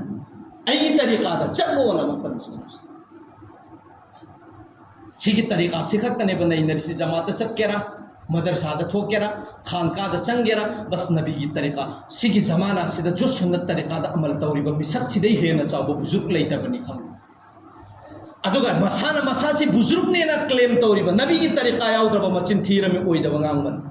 ꯑꯩꯒꯤ ꯇꯔꯤꯀꯥꯗ ꯆꯠꯂꯣꯅ ꯃꯇꯝꯁꯤꯗ꯫ ꯁꯤꯒꯤ ꯇꯔꯤꯀꯥꯁꯤ ꯈꯛꯇꯅꯦꯕ ꯅꯩꯅꯔꯤꯁꯤ꯫ ꯖꯃꯥꯠꯇ ꯆꯠꯀꯦꯔꯥ, ꯃꯗꯔꯁꯥꯗ ꯊꯣꯛꯀꯦꯔꯥ, ꯈꯥꯟꯀꯥꯗ ꯆꯪꯒꯦꯔꯥ, ꯕꯁ ꯅꯕꯤꯒꯤ ꯇꯔꯤꯀꯥ꯫ ꯁꯤꯒꯤ ꯖꯃꯥꯅꯥꯁꯤꯗ ꯖꯣ ꯁꯨꯟꯅꯠ ꯇꯔꯤꯀꯥꯗ ꯑꯃꯜ ꯇꯧꯔꯤꯕ ꯃꯤꯁꯛꯁꯤꯗꯩ ꯍꯦꯟꯅ ꯆꯥꯎꯕ ꯕꯨꯖꯨꯔꯒ ꯂꯩꯇꯕꯅꯤ, ꯈꯪꯕ꯭ꯔꯥ? ꯑꯗꯨꯒ ꯃꯁꯥꯅ ꯃꯁꯥꯁꯤ ꯕꯨꯖꯨꯔꯒꯅꯦꯅ ꯀ꯭ꯂꯦꯝ ꯇꯧꯔꯤꯕ, ꯅꯕꯤꯒꯤ ꯇꯔꯤꯀꯥ ꯌꯥꯎꯗ꯭ꯔꯕ ꯃꯆꯤꯟ ꯊꯤꯔꯝꯃꯤ, ꯑꯣꯏꯗꯕ ꯉꯥꯡꯕꯅꯤ꯫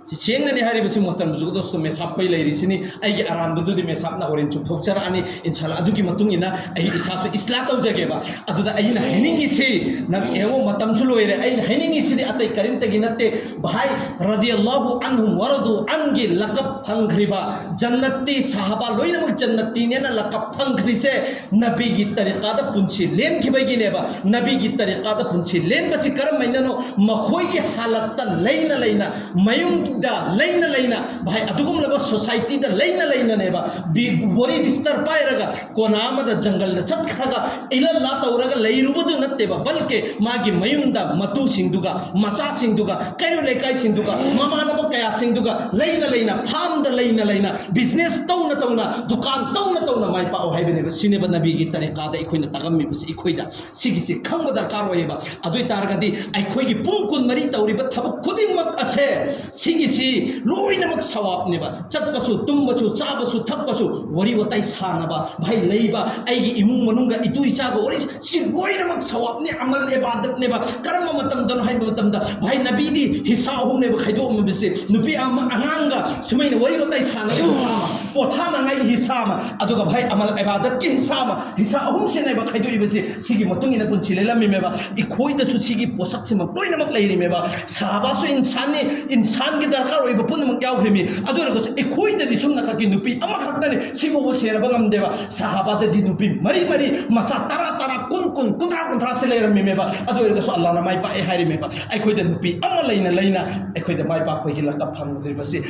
ꯁꯤ ꯁꯦꯡꯅꯅꯤ ꯍꯥꯏꯔꯤꯕꯁꯤ ꯃꯣꯍꯇꯔꯝ ꯖꯨꯒꯗꯣꯁꯇꯣ ꯃꯦꯁꯥꯞ ꯈꯣꯏ ꯂꯩꯔꯤꯁꯤꯅꯤ꯫ ꯑꯩꯒꯤ ꯑꯔꯥꯟꯕꯗꯨꯗꯤ ꯃꯦꯁꯥꯞꯅ ꯍꯣꯔꯦꯟ ꯆꯨꯝꯊꯣꯛꯆꯔꯛꯑꯅꯤ, ꯏꯟꯁꯥꯜꯂꯥ꯫ ꯑꯗꯨꯒꯤ ꯃꯇꯨꯡ ꯏꯟꯅ ꯑꯩ ꯏꯁꯥꯁꯨ ꯏꯁꯂꯥ ꯇꯧꯖꯒꯦꯕ꯫ ꯑꯗꯨꯗ ꯑꯩꯅ ꯍꯥꯏꯅꯤꯡꯉꯤꯁꯤ, ꯅꯪ ꯌꯦꯡꯉꯣ, ꯃꯇꯝꯁꯨ ꯂꯣꯏꯔꯦ꯫ ꯑꯩꯅ ꯍꯥꯏꯅꯤꯡꯉꯤꯁꯤꯗꯤ ꯑꯇꯩ ꯀꯔꯤꯝꯇꯒꯤ ꯅꯠꯇꯦ꯫ ꯚꯥꯏ, ꯔꯗꯤꯌꯜꯂꯥꯍꯨ ꯑꯟꯍꯨꯝ ꯋꯔꯗꯨ ꯑꯟꯒꯤ ꯂꯀꯕ ꯐꯪꯈ꯭ꯔꯤꯕ ꯖꯟꯅꯠꯇꯤ ꯁꯍꯥꯕꯥ ꯂꯣꯏꯅꯃꯛ ꯖꯟꯅꯠꯇꯤꯅꯦꯅ ꯂꯀꯕ ꯐꯪꯈ꯭ꯔꯤꯁꯦ ꯅꯕꯤꯒꯤ ꯇꯔꯤꯀꯥꯗ ꯄꯨꯟꯁꯤ ꯂꯦꯟꯈꯤꯕꯒꯤꯅꯦꯕ꯫ ꯅꯕꯤꯒꯤ ꯇꯔꯤꯀꯥꯗ ꯄꯨꯟꯁꯤ ꯂꯦꯟꯕꯁꯤ ꯀꯔꯝꯍꯥꯏꯅꯅꯣ? ꯃꯈꯣꯏꯒꯤ ꯍꯥꯂꯠꯇ ꯂꯩꯅ ꯂꯩꯅ, ꯃꯌꯨꯝꯗ ꯂꯩꯅ ꯂꯩꯅ, ꯚꯥꯏ, ꯑꯗꯨꯒꯨꯝꯂꯕ ꯁꯣꯁꯥꯏꯇꯤꯗ ꯂꯩꯅ ꯂꯩꯅꯅꯦꯕ꯫ ꯕꯤ-, ꯕꯣꯔꯤ ꯕꯤꯁꯇꯔ ꯄꯥꯏꯔꯒ ꯀꯣꯅꯥ ꯑꯃꯗ ꯖꯪꯒꯜꯗ ꯆꯠꯈ꯭ꯔꯒ ꯏꯂꯜꯂꯥ ꯇꯧꯔꯒ ꯂꯩꯔꯨꯕꯗꯨ ꯅꯠꯇꯦꯕ, ꯕꯜꯀꯦ ꯃꯥꯒꯤ ꯃꯌꯨꯝꯗ ꯃꯇꯨꯁꯤꯡꯗꯨꯒ, ꯃꯆꯥꯁꯤꯡꯗꯨꯒ, ꯀꯩꯔꯣꯜ ꯂꯩꯀꯥꯏꯁꯤꯡꯗꯨꯒ, ꯃꯃꯥꯟꯅꯕ ꯀꯌꯥꯁꯤꯡꯗꯨꯒ ꯂꯩꯅ ꯂꯩꯅ, ꯐꯥꯔꯝꯗ ꯂꯩꯅ ꯂꯩꯅ, ꯕꯤꯖꯤꯅꯦꯁ ꯇꯧꯅ ꯇꯧꯅ, ꯗꯨꯀꯥꯟ ꯇꯧꯅ ꯇꯧꯅ ꯃꯥꯏ ꯄꯥꯛꯑꯣ ꯍꯥꯏꯕꯅꯦꯕ꯫ ꯁꯤꯅꯦꯕ ꯅꯕꯤꯒꯤ ꯇꯔꯤꯀꯥꯗ ꯑꯩꯈꯣꯏꯅ ꯇꯥꯛꯂꯝꯃꯤꯕꯁꯤ꯫ ꯑꯩꯈꯣꯏꯗ ꯁꯤꯒꯤꯁꯤ ꯈꯪꯕ ꯗꯔꯀꯥꯔ ꯑꯣꯏꯌꯦꯕ꯫ ꯑꯗꯨ ꯑꯣꯏ ꯇꯥꯔꯒꯗꯤ ꯑꯩꯈꯣꯏꯒꯤ ꯄꯨꯡ ꯀꯨꯟꯃꯔꯤ ꯇꯧꯔꯤꯕ ꯊꯕꯛ ꯈꯨꯗꯤꯡꯃꯛ ꯑꯁꯦ, ꯁꯤꯒꯤꯁꯤ ꯂꯣꯏꯅꯃꯛ ꯁꯋꯥꯕꯅꯦꯕ꯫ ꯆꯠꯄꯁꯨ, ꯇꯨꯝꯕꯁꯨ, ꯆꯥꯕꯁꯨ, ꯊꯛꯄꯁꯨ, ꯋꯥꯔꯤ ꯋꯥꯇꯥꯏ ꯁꯥꯟꯅꯕ, ꯚꯥꯏ, ꯂꯩꯕ, ꯑꯩꯒꯤ ꯏꯃꯨꯡ ꯃꯅꯨꯡꯒ ꯏꯇꯨ ꯏꯆꯥꯒ ꯋꯥꯔꯤ, ꯁꯤ ꯂꯣꯏꯅꯃꯛ ꯁꯋꯥꯕꯅꯤ, ꯑꯃꯜ ꯏꯕꯥꯗꯠꯅꯦꯕ꯫ ꯀꯔꯝꯕ ꯃꯇꯝꯗꯅꯣ ꯍꯥꯏꯕ ꯃꯇꯝꯗ, ꯚꯥꯏ, ꯅꯕꯤꯗꯤ ꯍꯤꯁꯥ ꯑꯍꯨꯝꯅꯦꯕ ꯈꯥꯏꯗꯣꯛꯑꯝꯃꯤꯕꯁꯦ꯫ ꯅꯨꯄꯤ ꯑꯃ, ꯑꯉꯥꯡꯒ ꯁꯨꯃꯥꯏꯅ ꯋꯥꯔꯤ ꯋꯥꯇꯥꯏ ꯁꯥꯟꯅꯕ ꯍꯤꯁꯥ ꯑꯃ, ꯄꯣꯊꯥꯅꯉꯥꯏꯒꯤ ꯍꯤꯁꯥ ꯑꯃ, ꯑꯗꯨꯒ, ꯚꯥꯏ, ꯑꯃꯜ ꯏꯕꯥꯗꯠꯀꯤ ꯍꯤꯁꯥ ꯑꯃ, ꯍꯤꯁꯥ ꯑꯍꯨꯝꯁꯤꯅꯦꯕ ꯈꯥꯏꯗꯣꯛꯏꯕꯁꯦ꯫ ꯁꯤꯒꯤ ꯃꯇꯨꯡ ꯏꯟꯅ ꯄꯨꯟꯁꯤ ꯂꯦꯜꯂꯝꯃꯤꯃꯦꯕ꯫ ꯑꯩꯈꯣꯏꯗꯁꯨ ꯁꯤꯒꯤ ꯄꯣꯠꯁꯛꯁꯤꯃꯛ ꯂꯣꯏꯅꯃꯛ ꯂꯩꯔꯤꯃꯦꯕ꯫ ꯁꯍꯥꯕꯥꯁꯨ ꯏꯟꯁꯥꯟꯅꯤ, ꯏꯟꯁꯥꯟꯒꯤ ꯗꯔꯀꯥꯔ ꯑꯣꯏꯕ ꯄꯨꯝꯅꯃꯛ ꯌꯥꯎꯈ꯭ꯔꯤꯃꯤ꯫ ꯑꯗꯨ ꯑꯣꯏꯔꯒꯁꯨ ꯑꯩꯈꯣꯏꯗꯗꯤ ꯁꯨꯝꯅ ꯈꯛꯀꯤ ꯅꯨꯄꯤ ꯑꯃꯈꯛꯇꯅꯤ ꯁꯤꯐꯥꯎꯕ ꯁꯦꯟꯅꯕ ꯉꯝꯗꯦꯕ꯫ ꯁꯍꯥꯕꯥꯗꯗꯤ ꯅꯨꯄꯤ ꯃꯔꯤ ꯃꯔꯤ, ꯃꯆꯥ ꯇꯔꯥ ꯇꯔꯥ, ꯀꯨꯟ ꯀꯨꯟ, ꯀꯨꯟꯊ꯭ꯔꯥ ꯀꯨꯟꯊ꯭ꯔꯥꯁꯦ ꯂꯩꯔꯝꯃꯤꯃꯦꯕ꯫ ꯑꯗꯨ ꯑꯣꯏꯔꯒꯁꯨ ꯑꯜꯂꯥꯍꯅ ꯃꯥꯏ ꯄꯥꯛꯑꯦ ꯍꯥꯏꯔꯤꯃꯦꯕ꯫ ꯑꯩꯈꯣꯏꯗ ꯅꯨꯄꯤ ꯑꯃ ꯂꯩꯅ ꯂꯩꯅ ꯑꯩꯈꯣꯏꯗ ꯃꯥꯏ ꯄꯥꯛꯄꯒꯤ ꯂꯛꯇ ꯐꯪꯗ꯭ꯔꯤꯕꯁꯤ꯫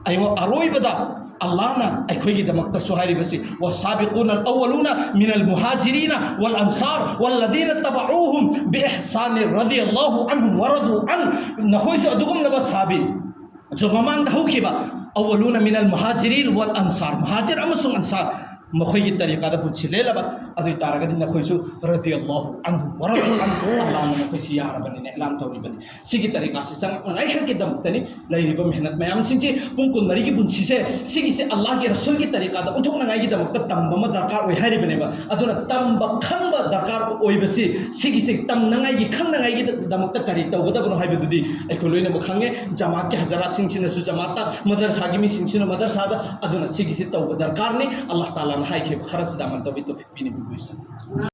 ꯑꯩꯉꯣꯟ ꯑꯔꯣꯏꯕꯗ ꯑꯜꯂꯥꯍꯅ ꯑꯩꯈꯣꯏꯒꯤꯗꯃꯛꯇꯁꯨ ꯍꯥꯏꯔꯤꯕꯁꯤ, "والسابقون الأولون من المهاجرين والأنصار والذين اتبعوهم بإحسان رضي الله عنهم ورضوا عنه." ꯅꯈꯣꯏꯁꯨ ꯑꯗꯨꯒꯨꯝꯂꯕ ꯁꯍꯥꯕꯤ, ꯁꯨ ꯃꯃꯥꯡꯗ ꯍꯧꯈꯤꯕ, "الأولون من المهاجرين والأنصار", ꯃꯨꯍꯥꯖꯤꯔ ꯑꯃꯁꯨꯡ ꯑꯟꯁꯥꯔ, ꯃꯈꯣꯏꯒꯤ ꯇꯔꯤꯀꯥꯗ ꯄꯨꯟꯁꯤ ꯂꯦꯜꯂꯕ, ꯑꯗꯨ ꯑꯣꯏ ꯇꯥꯔꯒꯗꯤ ꯅꯈꯣꯏꯁꯨ ꯔꯗꯤꯌꯜꯂꯥꯍꯨ ꯑꯟꯍꯨ ꯋꯔꯗꯨ ꯑꯟꯍꯨ, ꯑꯜꯂꯥꯍꯅ ꯅꯈꯣꯏꯁꯤ ꯌꯥꯔꯕꯅꯤꯅ ꯑꯦꯂꯥꯟ ꯇꯧꯔꯤꯕꯅꯤ꯫ ꯁꯤꯒꯤ ꯇꯔꯤꯀꯥꯁꯤ ꯆꯪꯉꯛꯅꯉꯥꯏ ꯈꯛꯀꯤꯗꯃꯛꯇꯅꯤ ꯂꯩꯔꯤꯕ ꯃꯦꯍꯅꯠ ꯃꯌꯥꯝꯁꯤꯡꯁꯤ꯫ ꯄꯨꯡ ꯀꯨꯟꯃꯔꯤꯒꯤ ꯄꯨꯟꯁꯤꯁꯦ ꯁꯤꯒꯤꯁꯦ ꯑꯜꯂꯥꯍꯒꯤ ꯔꯁꯨꯜꯒꯤ ꯇꯔꯤꯀꯥꯗ ꯑꯣꯟꯊꯣꯛꯅꯉꯥꯏꯒꯤꯗꯃꯛꯇ ꯇꯝꯕ ꯑꯃ ꯗꯔꯀꯥꯔ ꯑꯣꯏ ꯍꯥꯏꯔꯤꯕꯅꯦꯕ꯫ ꯑꯗꯨꯅ ꯇꯝꯕ ꯈꯪꯕ ꯗꯔꯀꯥꯔ ꯑꯣꯏꯕꯁꯤ, ꯁꯤꯒꯤꯁꯦ ꯇꯝꯅꯉꯥꯏꯒꯤ, ꯈꯪꯅꯉꯥꯏꯒꯤꯗꯃꯛꯇ ꯀꯔꯤ ꯇꯧꯒꯗꯕꯅꯣ ꯍꯥꯏꯕꯗꯨꯗꯤ ꯑꯩꯈꯣꯏ ꯂꯣꯏꯅꯃꯛ ꯈꯪꯉꯦ꯫ ꯖꯃꯥꯠꯀꯤ ꯍꯖꯔꯥꯠꯁꯤꯡꯁꯤꯅꯁꯨ ꯖꯃꯥꯠꯇ, ꯃꯗꯔꯁꯥꯒꯤ ꯃꯤꯁꯤꯡꯁꯤꯅ ꯃꯗꯔꯁꯥꯗ꯫ ꯑꯗꯨꯅ ꯁꯤꯒꯤꯁꯤ ꯇꯧꯕ ꯗꯔꯀꯥꯔꯅꯤ꯫ ꯑꯜꯂꯥꯍ ꯇꯥꯂꯥꯅ ꯍꯥꯏꯈꯤꯕ ꯈꯔꯁꯤꯗ ꯑꯃꯜ ꯇꯧꯕꯤ ꯇꯧꯐꯤꯛ ꯄꯤꯅꯕꯤꯌꯨ꯫